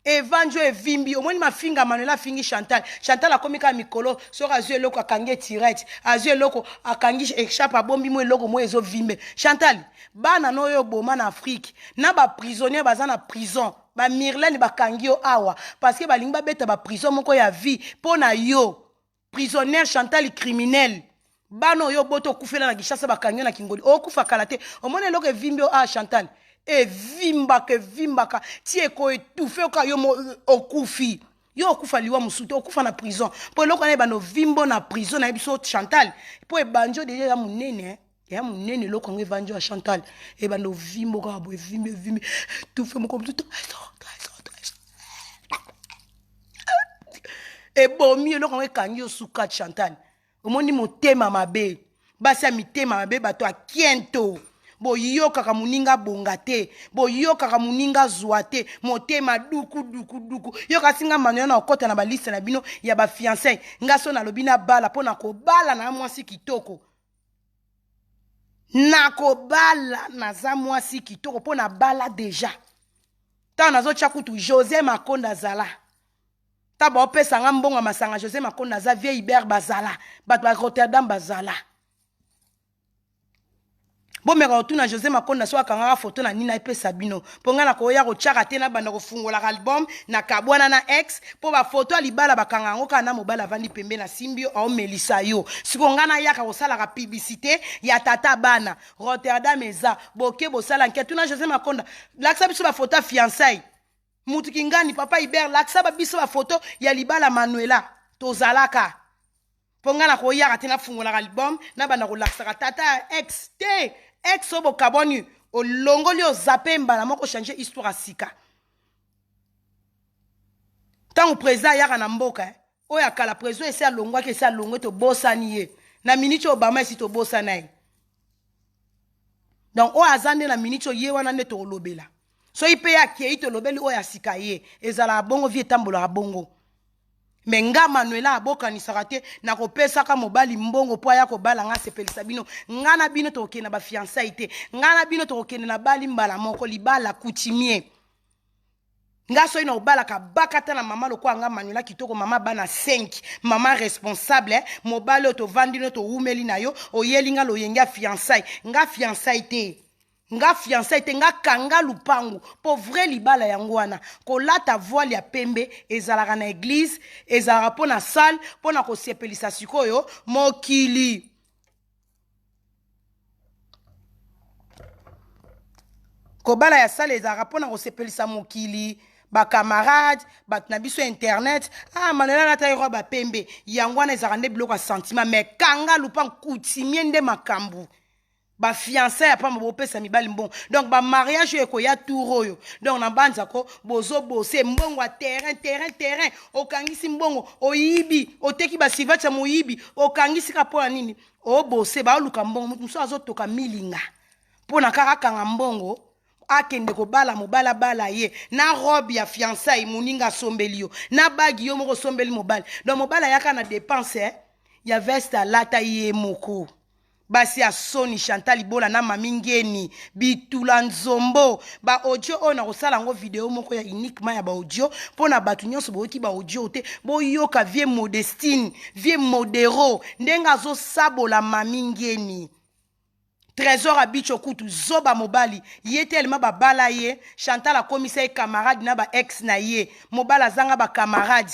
Evandi oyo evimbi omoni mafinga Manuela afingi Chantal Chantal akomi kaka mikolo soki azwi eloko akangi etirette azwi eloko akangi echarpe abombi mo eloko mo ezovimbe Chantal bana no oyo oboma na Afrique na ba prisonniers baza na prison ba Mirlene bakangi yo awa parce que balingi babeta ba prison moko ya vie mpo na yo prisonnière Chantal criminel bana oyo obota okufela na Kinshasa bakangi yo na Kingoli okufa kala te omoni eloko evimbi yo ah Chantal evimbaka evimbaka ti eko etufe oka yo okufi yo okufa liwa mosusu te okufa na prison mpo eloko wana ebanda ovimbo na prison na biso Chantal mpo ebandi yo deja ya monene ya monene eloko yango evandi ya Chantal ebanda ovimbo kaka boye evimbi evimbi etufe moko mosusu ebomi eloko yango ekangi yo suka Chantal omoni motema mabe basi ya mitema mabe bato ya kiento boyokaka moninga abonga te boyokaka moninga azwa te motema duku duku duku yo kasi nga manuel na okota na baliste na bino ya bafiancai nga so nalobi nabala mpo na kobala na mwasi kitoko nakobala naza mwasi kitoko mpo nabala deja ntango nazotya kutu jose makonda azala ntango baopesa nga mbongo ya masanga jose makonda aza vie ibert bazala bato ba rotterdam bazala bomeka kotuna jose makonda so akangaka foto na nini ayepesa bino mpo ngai nakoya kotyaka te nabanda kofungolaka album na kabwana na ex mpo bafoto ya libala bakanga yango kaka na mobali avandi pembe na simbi yo aomelisa yo sikoyo ngai nayaka kosalaka publicité ya tata bana rotterdam eza boke bosala nke tuna jose makonda lakisa biso bafoto ya fiançaille mutu kingani papa iber lakisa ba biso bafoto ya libala manuela tozalaka mpo ngai nakoyaka te nafungolaka album nabanda kolakisaka tata ya ex te ex oyo bokabwani olongoli ozape mbala moko change histoire ya sika ntango président ayaka na mboka eh, oyo ya kala président esi alongwaki esi alongwe tobosani ye na miniti obama esi tobosana ye donc oyo aza nde na miniti oyo ye wana nde tokolobela soki mpe ye akei tolobeli oyo ya sika ye ezalaka bongo vie etambolaka bongo me nga manuela abokanisaka te nakopesaka mobali mbongo mpo aya kobala nga asepelisa bino nga na bino tokokende na bafiansai te nga na bino tokokende na bali mbala moko libala coutumier nga soki na obalaka bakata na mama lokola nga manuela kitoko mama bana 5 mama responsable eh? mobali oyo tovandi no towumeli na yo oyeli nga loyenge ya fiançai nga fiançai te nga fiançai te nga kanga lupangu mpo vrai libala yango wana kolata voile ya pembe ezalaka na eglise ezalaka mpo na salle mpo na kosepelisa sikoyo mokili Kobala ya sale ezalaka mpo na kosepelisa mokili. Bacamarade, bato na biso internet, ah, Manuela alata ye robe ya pembe. Yango wana ezalaka nde biloko ya sentiment, mais kanga lupa coutumier nde makambo. Bafiance ya pamba bopesa mibali mbongo. Donc bamariage oyo ekoya tour oyo, donc na banzako bozobose mbongo ya terrain, terrain, terrain. Okangisi mbongo, oyibi, oteki basivati ya moyibi, okangisi ka mpo ya nini? Obose baoluka mbongo. Moto mosusu azotoka milinga mpo na kaka akanga mbongo, akende kobala mobali, abala ye na robe ya fiançailles moninga asombeli yo, na bagi yo moko osombeli mobali. Donc mobali ayaka na dépense ya veste alata ye moko. Basi ya soni, Chantal Ibola na Mami Ngeni, Bitula Nzombo. Ba audio oyo nakosala yango video moko ya uniquement ya ba audio mpo na bato nyonso boyoki ba audio te, boyoka vie Modestine, vie Modero ndenge azosabola Mami Ngeni. Trésor Abicho kutu zoba mobali ye telema babala ye, Chantal akomisa ye camarade na ba ex na ye. Mobali azanga ba camarade,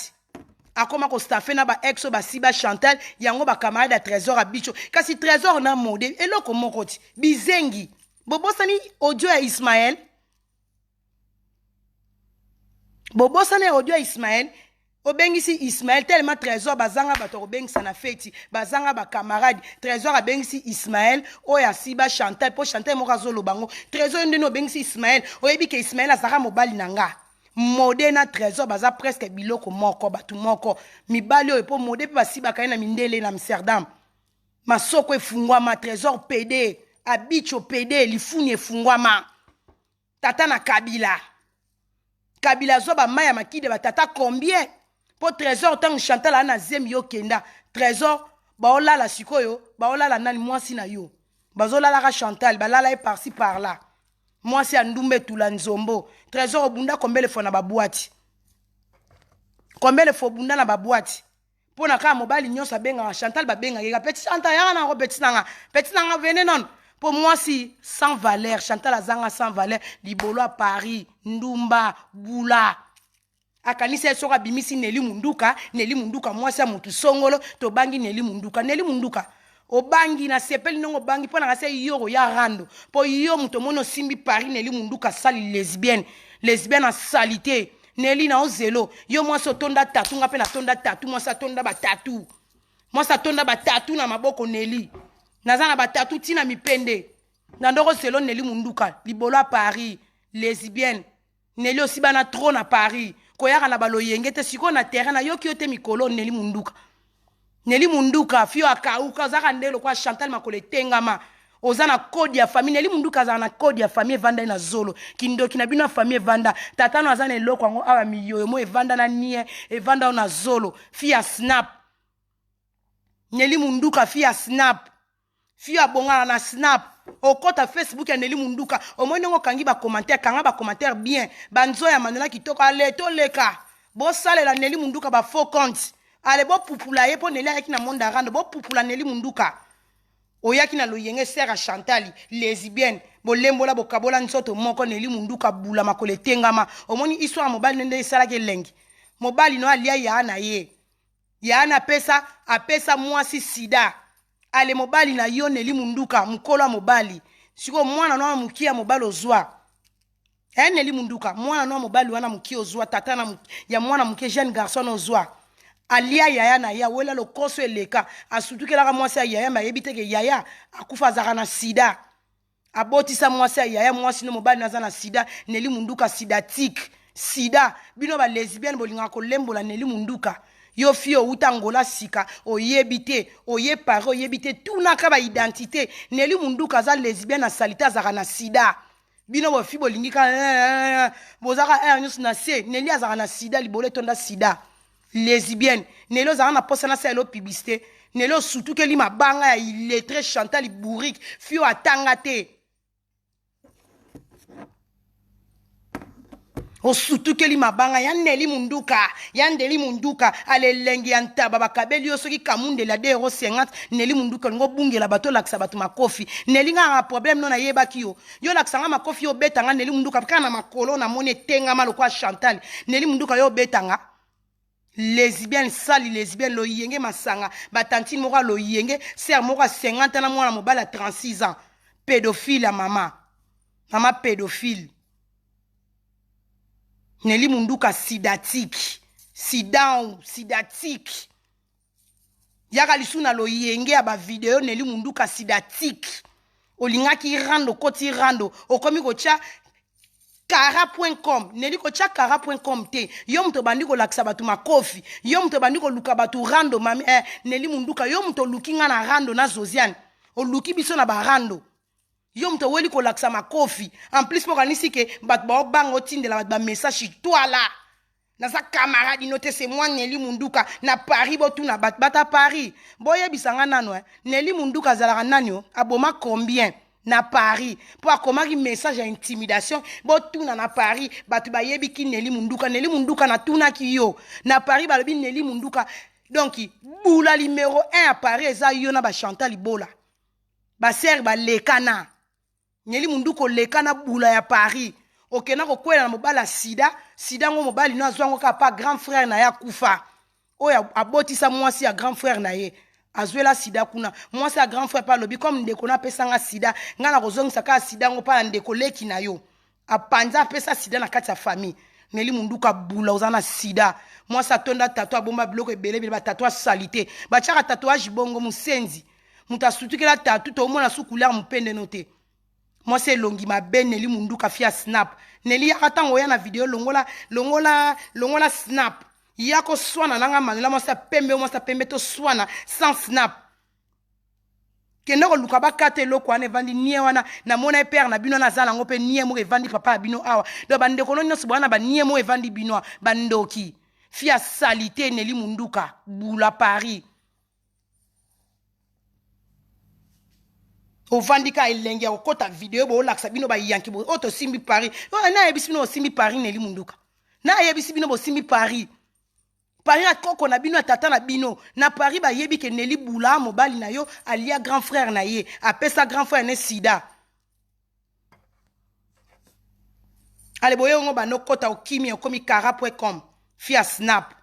akoma kostafe na ba ex oyo basiba Chantal, yango ba camarade ya Trésor Abicho. Kasi Trésor na Mode eloko moko ti bizengi. Bobosani audio ya Ismaël, bobosani audio ya Ismaël. Obengisi Ismaël tellement Trésor bazanga bato kobengisa na feti, bazanga ba camarade. Trésor abengisi Ismaël oyo asiba Chantal, po Chantal moko azoloba ngo. Trésor ndeni obengisi Ismaël, oyebi ke Ismaël azalaka mobali na nga. Mode na Trésor baza presque biloko moko, bato moko. Mibali oyo po Mode pe basibaka ye na mindele na Amsterdam. Masoko efungwama, Trésor PD, Abicho PD, lifuni efungwama. Tata na Kabila. Kabila azwa ba mai ya makide ba tata combien? Po Trésor tango Chantal ana zemi yo kenda. Trésor baolala sikoyo, baolala nani mwasi na yo. Bazolalaka Chantal, balala ye par-ci par-là. Mwasi ya ndumba etula nzombo. Trésor obunda combien de fois na ba boîte? Combien de fois obunda na ba boîte? Mpo na kaka mobali nyonso abengaka Chantal, babengaka ye petit Chantal, yaka nango petit nanga, petit nanga vene nono. Mpo mwasi sans valeur, Chantal azanga sans valeur, libolo ya Paris, ndumba, bula. Akanisi ye soki abimisi Nelly Munduka, Nelly Munduka mwasi ya mutu songolo, tobangi Nelly Munduka. Nelly Munduka obangi na sepeli ndongo obangi mpo na kase yoro ya rando. Mpo yo moto omoni osimbi Paris, Nelly Munduka sali lesbienne, lesbienne asalite. Nelly na ozelo, yo mwasi otonda tatu, nga pe natonda tatu, mwasi atonda ba tatu. Mwasi atonda ba tatu na maboko Nelly. Naza na ba tatu tina mipende. Na ndoko zelo Nelly Munduka, libolo ya Paris, lesbienne. Nelly osiba na trop na Paris. Koyaka na baloyenge te sikoyo na terrain na yoki yo te mikolo Nelly Munduka. Nelly Munduka fio akauka ozaka nde lokola Chantal makolo etengama. Oza na code ya famille. Nelly Munduka azala na code ya famille evanda ye na zolo. Kindoki na bino ya famille evanda. Tata no aza na eloko yango awa miyoyo mo evanda na nie evanda na zolo. Fi ya snap. Nelly Munduka fi ya snap. Fille abongana na snap. Okota Facebook ya Nelly Munduka, omoni ndenge okangi ba commentaire, kanga ba commentaire bien. Ba nzo ya Manuela kitoko, ale toleka. Bosalela Nelly Munduka ba faux compte. Ale bopupula ye po Nelly ayaki na monde arando, bopupula Nelly Munduka. Oyaki na loyenge sœur ya Chantal, lesbienne, bolembola bokabola nzoto moko Nelly Munduka bula makolo etengama. Omoni histoire ya mobali nde esalaki elengi. Mobali no alia ya na ye. Ya na apesa apesa mwasi sida. Ale mobali na yo Nelly Munduka mukolo ya mobali. Siko mwana no mukia mobali ozwa. Eh Nelly Munduka mwana no mobali wana mukia ozwa tata na ya mwana muke jeune garçon no ozwa. Alia yaya na ya wela lokoso eleka asutukelaka mwasi ya yaya ma yebi te ke yaya akufa azaka na sida. Abotisa mwasi ya yaya mwasi no mobali naza na sida. Nelly Munduka sidatique sida. Bino ba lesbienne bolingaka kolembola Nelly Munduka. Yo fille outa Angola sika oyebi te, oye Paris oyebi te, tunaka ba identité. Nelly Munduka aza lesbienne na salite azaka na sida. Bino ba fille bolingi ka bozaka air nyonso na se. Nelly azaka na sida, libolo etonda sida. Lesbienne. Nelly ozaka na posa na sala publicité. Nelly osutukeli mabanga ya illettré Chantal bourrique, fille atanga te. Osutukeli mabanga ya Nelly Munduka, ya Nelly Munduka, ale elengi ya ntaba bakabeli yo soki kamundeli ya 2,50 Nelly Munduka olingo bungela bato olakisa bato makofi. Nelly nga na problème no nayebaki yo. Yo olakisa nga makofi yo obeta nga Nelly Munduka kaka na makolo namoni etengama lokola Chantal. Nelly Munduka yo obeta nga. Lesbienne sali lesbienne loyenge masanga ba tantine moko loyenge sœur moko ya 50 na mwana mobali ya 36 ans pédophile ya mama mama pédophile. Nelly Munduka sidatique. Sidan, sidatique. Yaka lisu na loyenge ya ba video Nelly Munduka sidatique. Olingaki rando koti rando okomi kotia kara.com neli kotia kara.com te yo moto obandi kolakisa bato makofi yo moto obandi koluka bato rando mami eh, neli munduka yo moto oluki nga na rando na zoziane oluki biso na barando yo moto oweli kolakisa makofi en plus mpo okanisi ke bato baobanga otindela bato bamessage twala naza camarade no te c'est moi Nelly Munduka na Paris botuna bato bata Paris boyebisa nga nano eh. Nelly Munduka azalaka nani o aboma combien na Paris mpo akomaki message ya intimidation botuna na Paris bato bayebi ki Nelly Munduka Nelly Munduka natunaki yo na Paris balobi Nelly Munduka donc bula numero 1 ya Paris eza yo na ba Chantal Ibola basere balekana Nelly Munduka oleka na bula ya Paris okenda kokwela na mobali ya sida sida yango mobali no azwa yango kaka pa grand frère na ye akufa oyo abotisa mwasi ya grand frère na ye azwela sida kuna mwasi ya grand frère mpe alobi comme ndeko na apesa nga sida ngai nakozongisa kaka sida yango mpa na ndeko leki na yo apanza apesa sida na kati ya famille Nelly Munduka bula oza na sida mwasi atonda tato abomba biloko ebele ebele batato asalite batiaka tatouage bongo mosenzi moto asutukela tatu toomona su couleur mopende no te mwasi elongi mabe Nelly Munduka fia snap Nelly yaka ntango oya na video longola longola longola snap ya koswana nanga Manuela mwasi ya pembe mwasi ya pembe toswana sans snap kende koluka bakata eloko wana evandi nie wana namona ye pere na bino wana aza nango mpe nie moko evandi papa ya bino awa donc bandeko no nyonso bowana banie moko evandi bino bandoki fia salite Nelly Munduka bula Paris ovandi kaka elengi ya kokota video boolakisa bino bayanki oyo tosimbi Paris oyo nayebisi bino bosimbi Paris Nelly Munduka nayebisi bino bosimbi Paris Paris ya koko na bino ya tata na bino na Paris bayebi ke Nelly Bula mobali na yo alia grand frère na ye apesa grand frère ne sida ale boye yango bando kota okimi okomi kara.com fia snap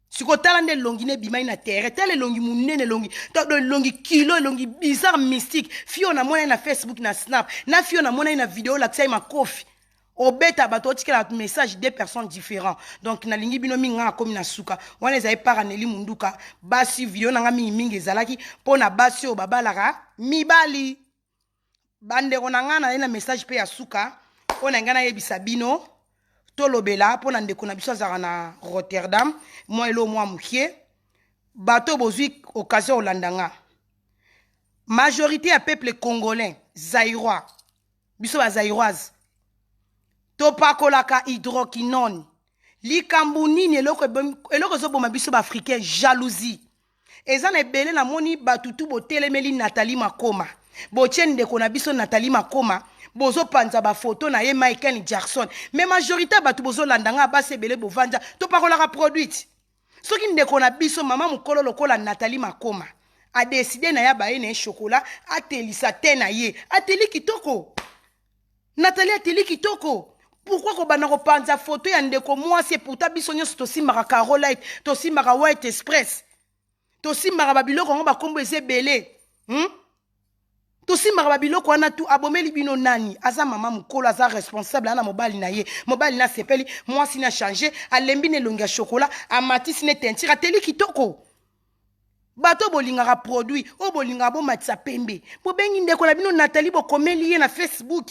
sikoyo tala nde elongi ne ebimaki na terrain tala elongi monene elongi todo elongi kilo elongi bizarre mystique fio namonaki na facebook na snap na fio namonaki na video olakisaki makofi obeta bato otikela bato message deux personnes différents donc nalingi bino mingi ngai nakomi na suka wana ezali para Nelly Munduka basi video na ngai mingimingi ezalaki mpo na basi oyo babalaka mibali bandeko na ngai naye na message mpe ya suka oyo na ngai nayebisa bino tolobela mpo na ndeko na biso azalaka na Rotterdam mwa elo mwa mokie bato oyo bozwi occasion olanda nga majorité ya peuple congolais zairois biso ba zairoise topakolaka hydroquinone likambo nini eloko eloko ezoboma biso baafricain jalousie eza na ebele namoni bato tu botelemeli Nathalie Makoma botie ndeko na biso Nathalie Makoma bozopanza bafoto na ye Michael Jackson mais majorité ya bato bozolanda nga basi ebele bovanda topakolaka produit soki ndeko na biso mama mokolo lokola Nathalie Makoma adeside na ye abaye na ye chocolat atelisa te na ye ateli kitoko Nathalie ateli kitoko pourquoi kobanda kopanza foto ya ndeko mwasi eputa biso nyonso tosimbaka carolite tosimbaka white express tosimbaka babiloko yango bakombo eza ebele hmm? Tosimbaka babiloko wana tu abomeli bino nani aza mama mokolo aza responsable ana mobali na ye mobali na asepeli mwasi na change alembi na elongi ya chocolat amatisi na teinture ateli kitoko bato bolingaka produit oyo bolingaka bomatisa pembe bobengi ndeko na bino Nathalie bokomeli ye na Facebook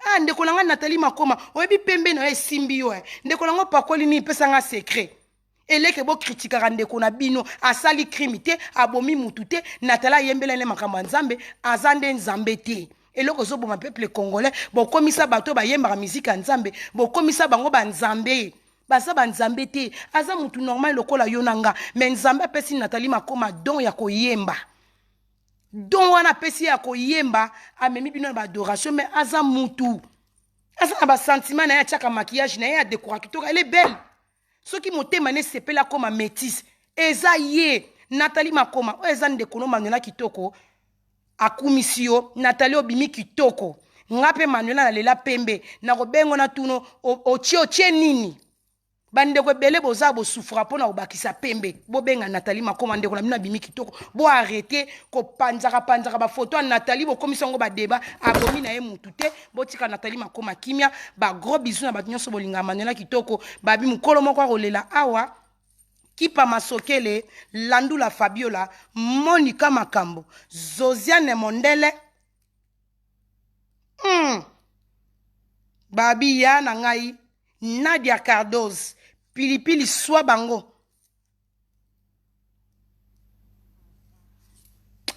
ah ndeko na ngai Nathalie Makoma oyebi pembe na yo esimbi yo eh. ndeko na ngo pakoli nini pesa nga secret eleke bokritikaka ndeko na bino asali crime te abomi mutu te Nathalie ayembela nde makambo ya nzambe aza nde nzambe te eloko ezoboma peuple congolais bokomisa bato bayembaka miziki ya nzambe bokomisa bango banzambe baza banzambe te aza mutu normal lokola yo na nga me nzambe apesi Nathalie Makoma don ya koyemba don wana apesi ya koyemba amemi bino na baadoration me aza mutu aza na basentiment na ye atiaka maquillage na ye adekora kitoko elle est belle soki motema ne esepeli akoma métise eza ye Nathalie Makoma oyo eza ndeko no Manuela kitoko akumisi yo Nathalie obimi kitoko nga mpe Manuela nalela pembe nakobengo na tuno otie otie nini. Bandeko ebele boza bosufra mpo na kobakisa pembe. Bobenga Nathalie Makoma, ndeko na bino abimi kitoko. Bo arrete kopanzaka panzaka bafoto ya Nathalie, bokomisa yango badeba. Abomi na ye mutu te. Botika Nathalie Makoma kimia. Ba gros bisous na bato nyonso bolingaka Manuela kitoko. Babi mokolo moko akolela awa. Kipa Masokele, Landula Fabiola, Monica Makambo, Zosiane Mondele. Babi ya na ngai Nadia Cardoz, pilipili swa bango.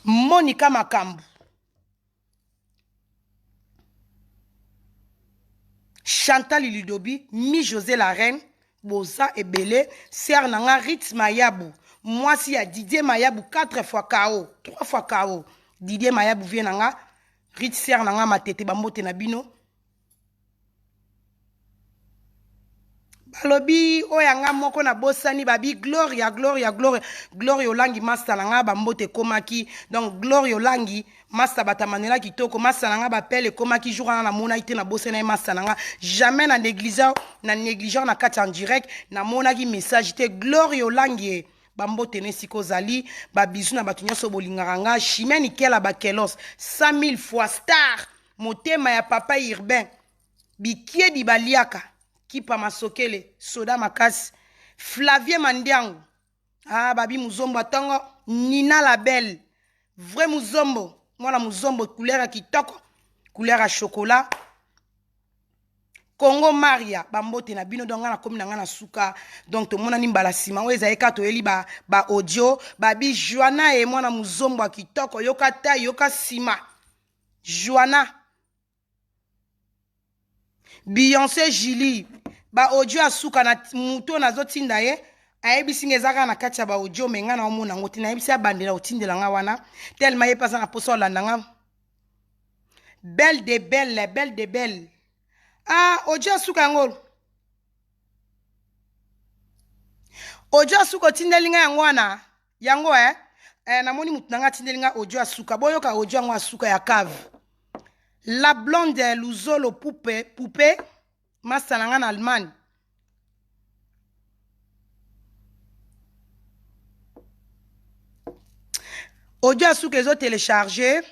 Monica Makambo. Chantal Lidobi, Mi José la reine, boza ebele, sœur na nga Ritz Mayabu, mwasi ya Didier Mayabu 4 fois KO, 3 fois KO. Didier Mayabu vie na nga, Ritz sœur na nga matete bambote na bino. Balobi oyo ya nga moko nabosani, babi Gloria, Gloria, Gloria, Gloria Olangi masta na nga bambote ekomaki. Donc Gloria Olangi masta batamanela kitoko, masta na nga bapele ekomaki jour wana namonaki te, nabosani ye masta na nga. Jamais na négliger, na négliger na kati en direct, namonaki message te. Gloria Olangi bambote na esika ozali, ba bisous na bato nyonso bolingaka nga. Chimène Kela Bakelos 100 000 fois star, motema ya papa Urbain, bikiedi baliaka kipa masokele soda makasi. Flavien Mandiangu, ah babi muzombo atongo. Nina la belle, vrai muzombo, mwana muzombo, couleur ya kitoko, couleur ya chocolat. Congo Maria, bambote na bino. Donc nga nakomi na nga na suka. Donc tomonani mbala nsima oyo ezali kaka toyeli ba, ba audio. Babi Joana ye mwana muzombo ya kitoko, yoka tai yoka nsima. Joana Beyoncé Julie, ba audio ya suka na moto oyo nazotinda ye ayebisi nga eza kaka na kati ya ba audio, me nga naomona yango te. Nayebisi abandela kotindela nga wana tellement ye mpe aza na mposa olanda nga. Belle de belle, belle de belle. Ah, audio ya suka yango, audio ya suka otindeli nga yango wana yango eh? Eh, namoni motu na nga atindeli nga audio ya suka. Boyoka audio yango ya suka ya cave. La blonde Luzolo poupe poupe masta na nga na Allemagne. Audio ya suka ezo telecharge.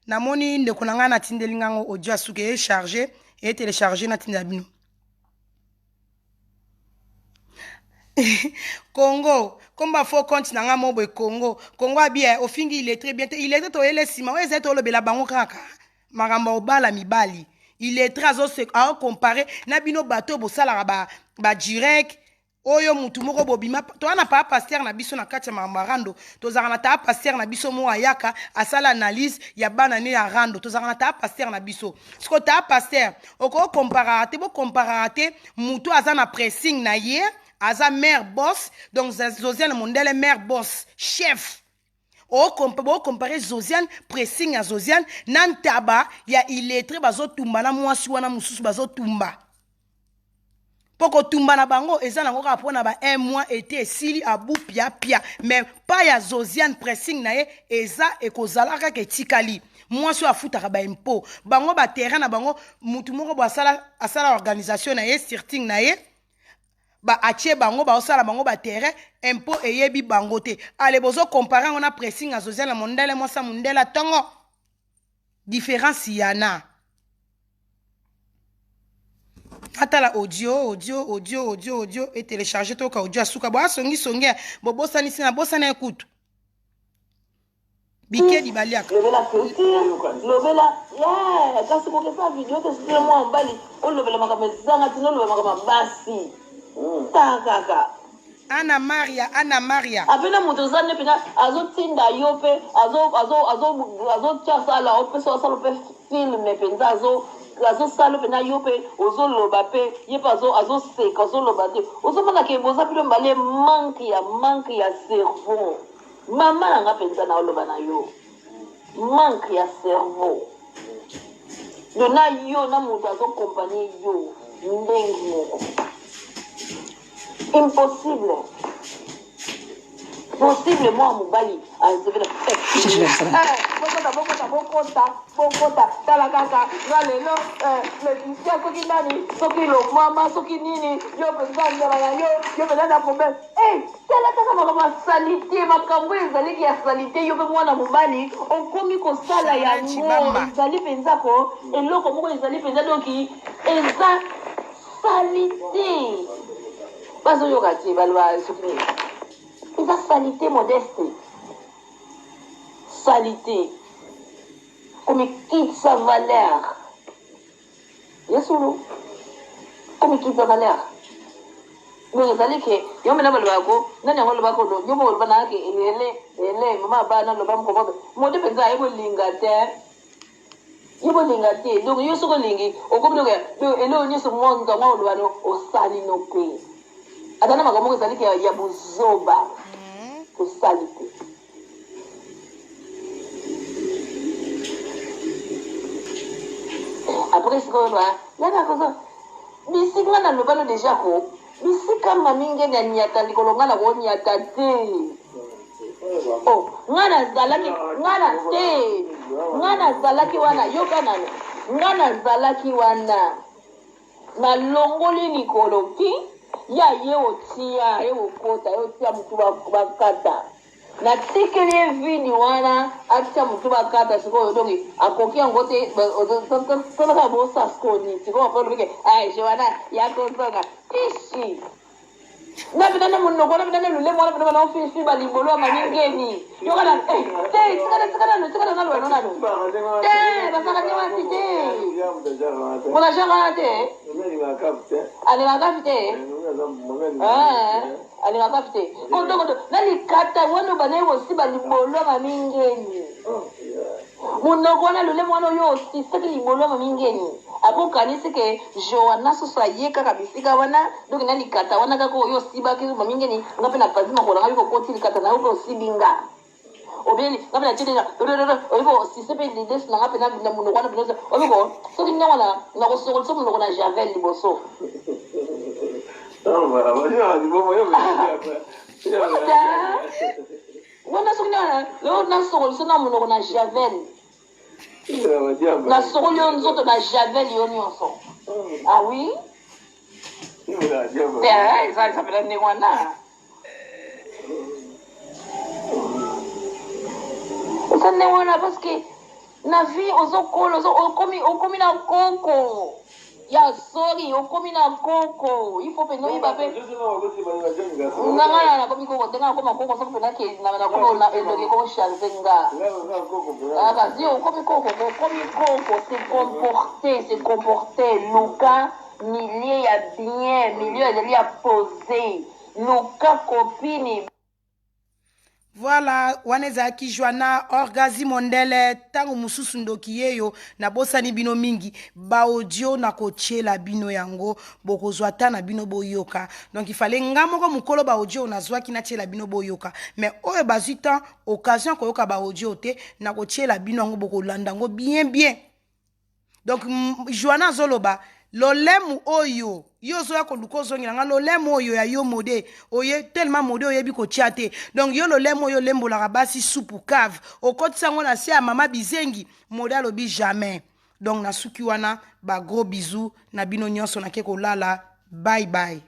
Namoni ndeko na ngai natindeli nga yango audio ya suka e charge e telecharge, natindela bino. Congo komba faux compte na nga mo boye. Congo, Congo abi eh, ofingi illettré bien te. Illettré toyele nsima oyo ezali tolobela bango kaka makambo ya obala mibali. Illettré azocompare na bino bato oyo bosalaka ba, ba direct oyo mutu moko bobima. Toza na paa pasteur na biso na kati ya makambo ya rando. Tozalaka na taa pasteur na biso moko ayaka asala analyse ya bana ne ya rando. Tozalaka na taa pasteur na biso. Siko taa pasteur okokomparaka te, bokomparaka te. Mutu aza na pressing na ye, aza mare boss. Donc Zosiane mondele, mare boss chef, bokompare Zosiane, pressing ya Zosiane na ntaba ya illettré bazotumba na mwasi wana mosusu bazotumba. Mpo kotumba na bango eza nango kaka mpona ba un mois ete esili abu pia pia. Mais pa ya Zosiane, pressing na ye eza ekozala kaka etikali. Mwasi oyo afutaka baimpôt, bango baterrain na bango, mutu moko bo asala, asala organisation na ye, sirting na ye, ba atie bango baosala bango baterrain, impôt eyebi bango te. Ale bozokompare yango na pressing ya Zosiane na mondele, mwasi ya mondele ntongo. Différence yana atala audio, audio, audio, audio, audio e télécharge. Toyoka audio asuka bo asongisongi bobosanisi na bosana ye kutu bikedi baliaka. Lobela culture, lobela yeah, kasi kokesa video te. Soki mwa mobali olobela makambo ezanga ntina, olobela makambo ya basi ta kaka. Ana Maria, Ana Maria. Apena moto oza nde mpena azotinda yo mpe azotia sala opesa osala mpe film mpenza, azosala mpena yo mpe ozoloba mpe ye mpe azoseka, ozoloba te, ozomona ke boza bino mbale. Manque ya cerveau, mama na nga mpenza, na oloba na yo, manque ya cerveau. Do na yo na moto azokompagne yo ndenge moko, impossible. Possible mwana mobali azobela bokota bokota bokota bokota tala kaka nga lelo Leticia soki nani soki lomama soki nini yo mpenza nzala na yo yo mpenza na problème tala kaka makambo ya salite makambo oyo ezaliki ya salite yo mpe mwana mobali okomi kosala yango ezali mpenza ko eloko moko ezali mpenza donki eza salite bazoyoka te baloba soki nini eza salite modeste salite komikitisa valeur ya solo komikitisa valeur donc ezali ke yo mena balobaka ko nani yango alobaka ko yo moko oloba nanga ke ele ele mama bana loba moko mode mpenza aye bolinga te Yo bolinga te donc yo soki olingi okomi donc donc eloko nyonso moto yango oloba no osali no pe ata na makambo moko ezali ke ya buzoba osali te après sikoyo ba yaka kozo bisika nga naloba no deja ko bisika mami ngeni anyata likolo nga nakonyata te Oh, nga nazalaki nga na te nga nazalaki wana yoka nano nga nazalaki wana nalongoli likolo ti ya ye otia ye okota ye otia motu bakata natikeli ye vidi wana atia motu bakata sikoyo donki akoki yango te talaka bosa sikoyo nini sikoyo apo olobike joana ya kozonga tishi na bina na monoko na bina na lolemo wana bina bana ofifi balibolo ya mamingeni yoka na eh, te tikana tikana no tikana naloba no nano te basaka te wasi te mona genre wana te alingaka kafi te alingaka kafi te kotokoto na likata wana obandaki kosiba libolo ya mamingeni Munoko wana lolemo wana oyo osisaki libolo ya mami ngeni apres okanisi ke Johanna susu aye kaka bisika wana donc na likata wana kaka oyo osibaki mami ngeni nga pe na panzi makolo na nga yo okoti likata na yo pe osibi nga obeli nga pe na tie oyebi ko osise pe lidesu na nga pe na munoko wana pena oyebi ko soki ndenge wana nakosokolisa munoko na javel liboso. Wana soki na yo nasokolisa na monoko na javel nasokoli yo nzoto na javel yo nyonso ah oui eza eza pela ndenge wana eza ndenge wana parce que na vie ozokola okomi okomi na koko ya sorry okomi na koko il faut mpenza oyeba mpe nga nga nakomi koko te nga nakoma koko soki mpenza ke nakoma elongi ekochange nga ah, kasi okomi koko okomi koko se comporter se comporter luka milieu ya bien milieu ezali ya pose luka copine. Voilà, wana ezalaki Joanna Orgazi Mondele, ntango mosusu ndoki yeyo, nabosani bino mingi, ba audio nakotiela bino yango, bokozwa ata na bino boyoka. Donc il fallait nga moko mokolo ba audio nazwaki natiela bino boyoka. Mais oyo bazwi temps, occasion koyoka ba audio te, nakotiela bino yango bokolanda yango bien bien. Donc Joanna azoloba lolemu oyo yo ozoya koluka ozongela nga lolemu oyo ya yo mode oye tellement mode oyebi kotia te donc yo lolemu oyo olembolaka basi supu cave okotisa yango na se ya mama bizengi mode alobi jamais donc nasuki wana ba gros bisous na bino nyonso nake kolala bye bye.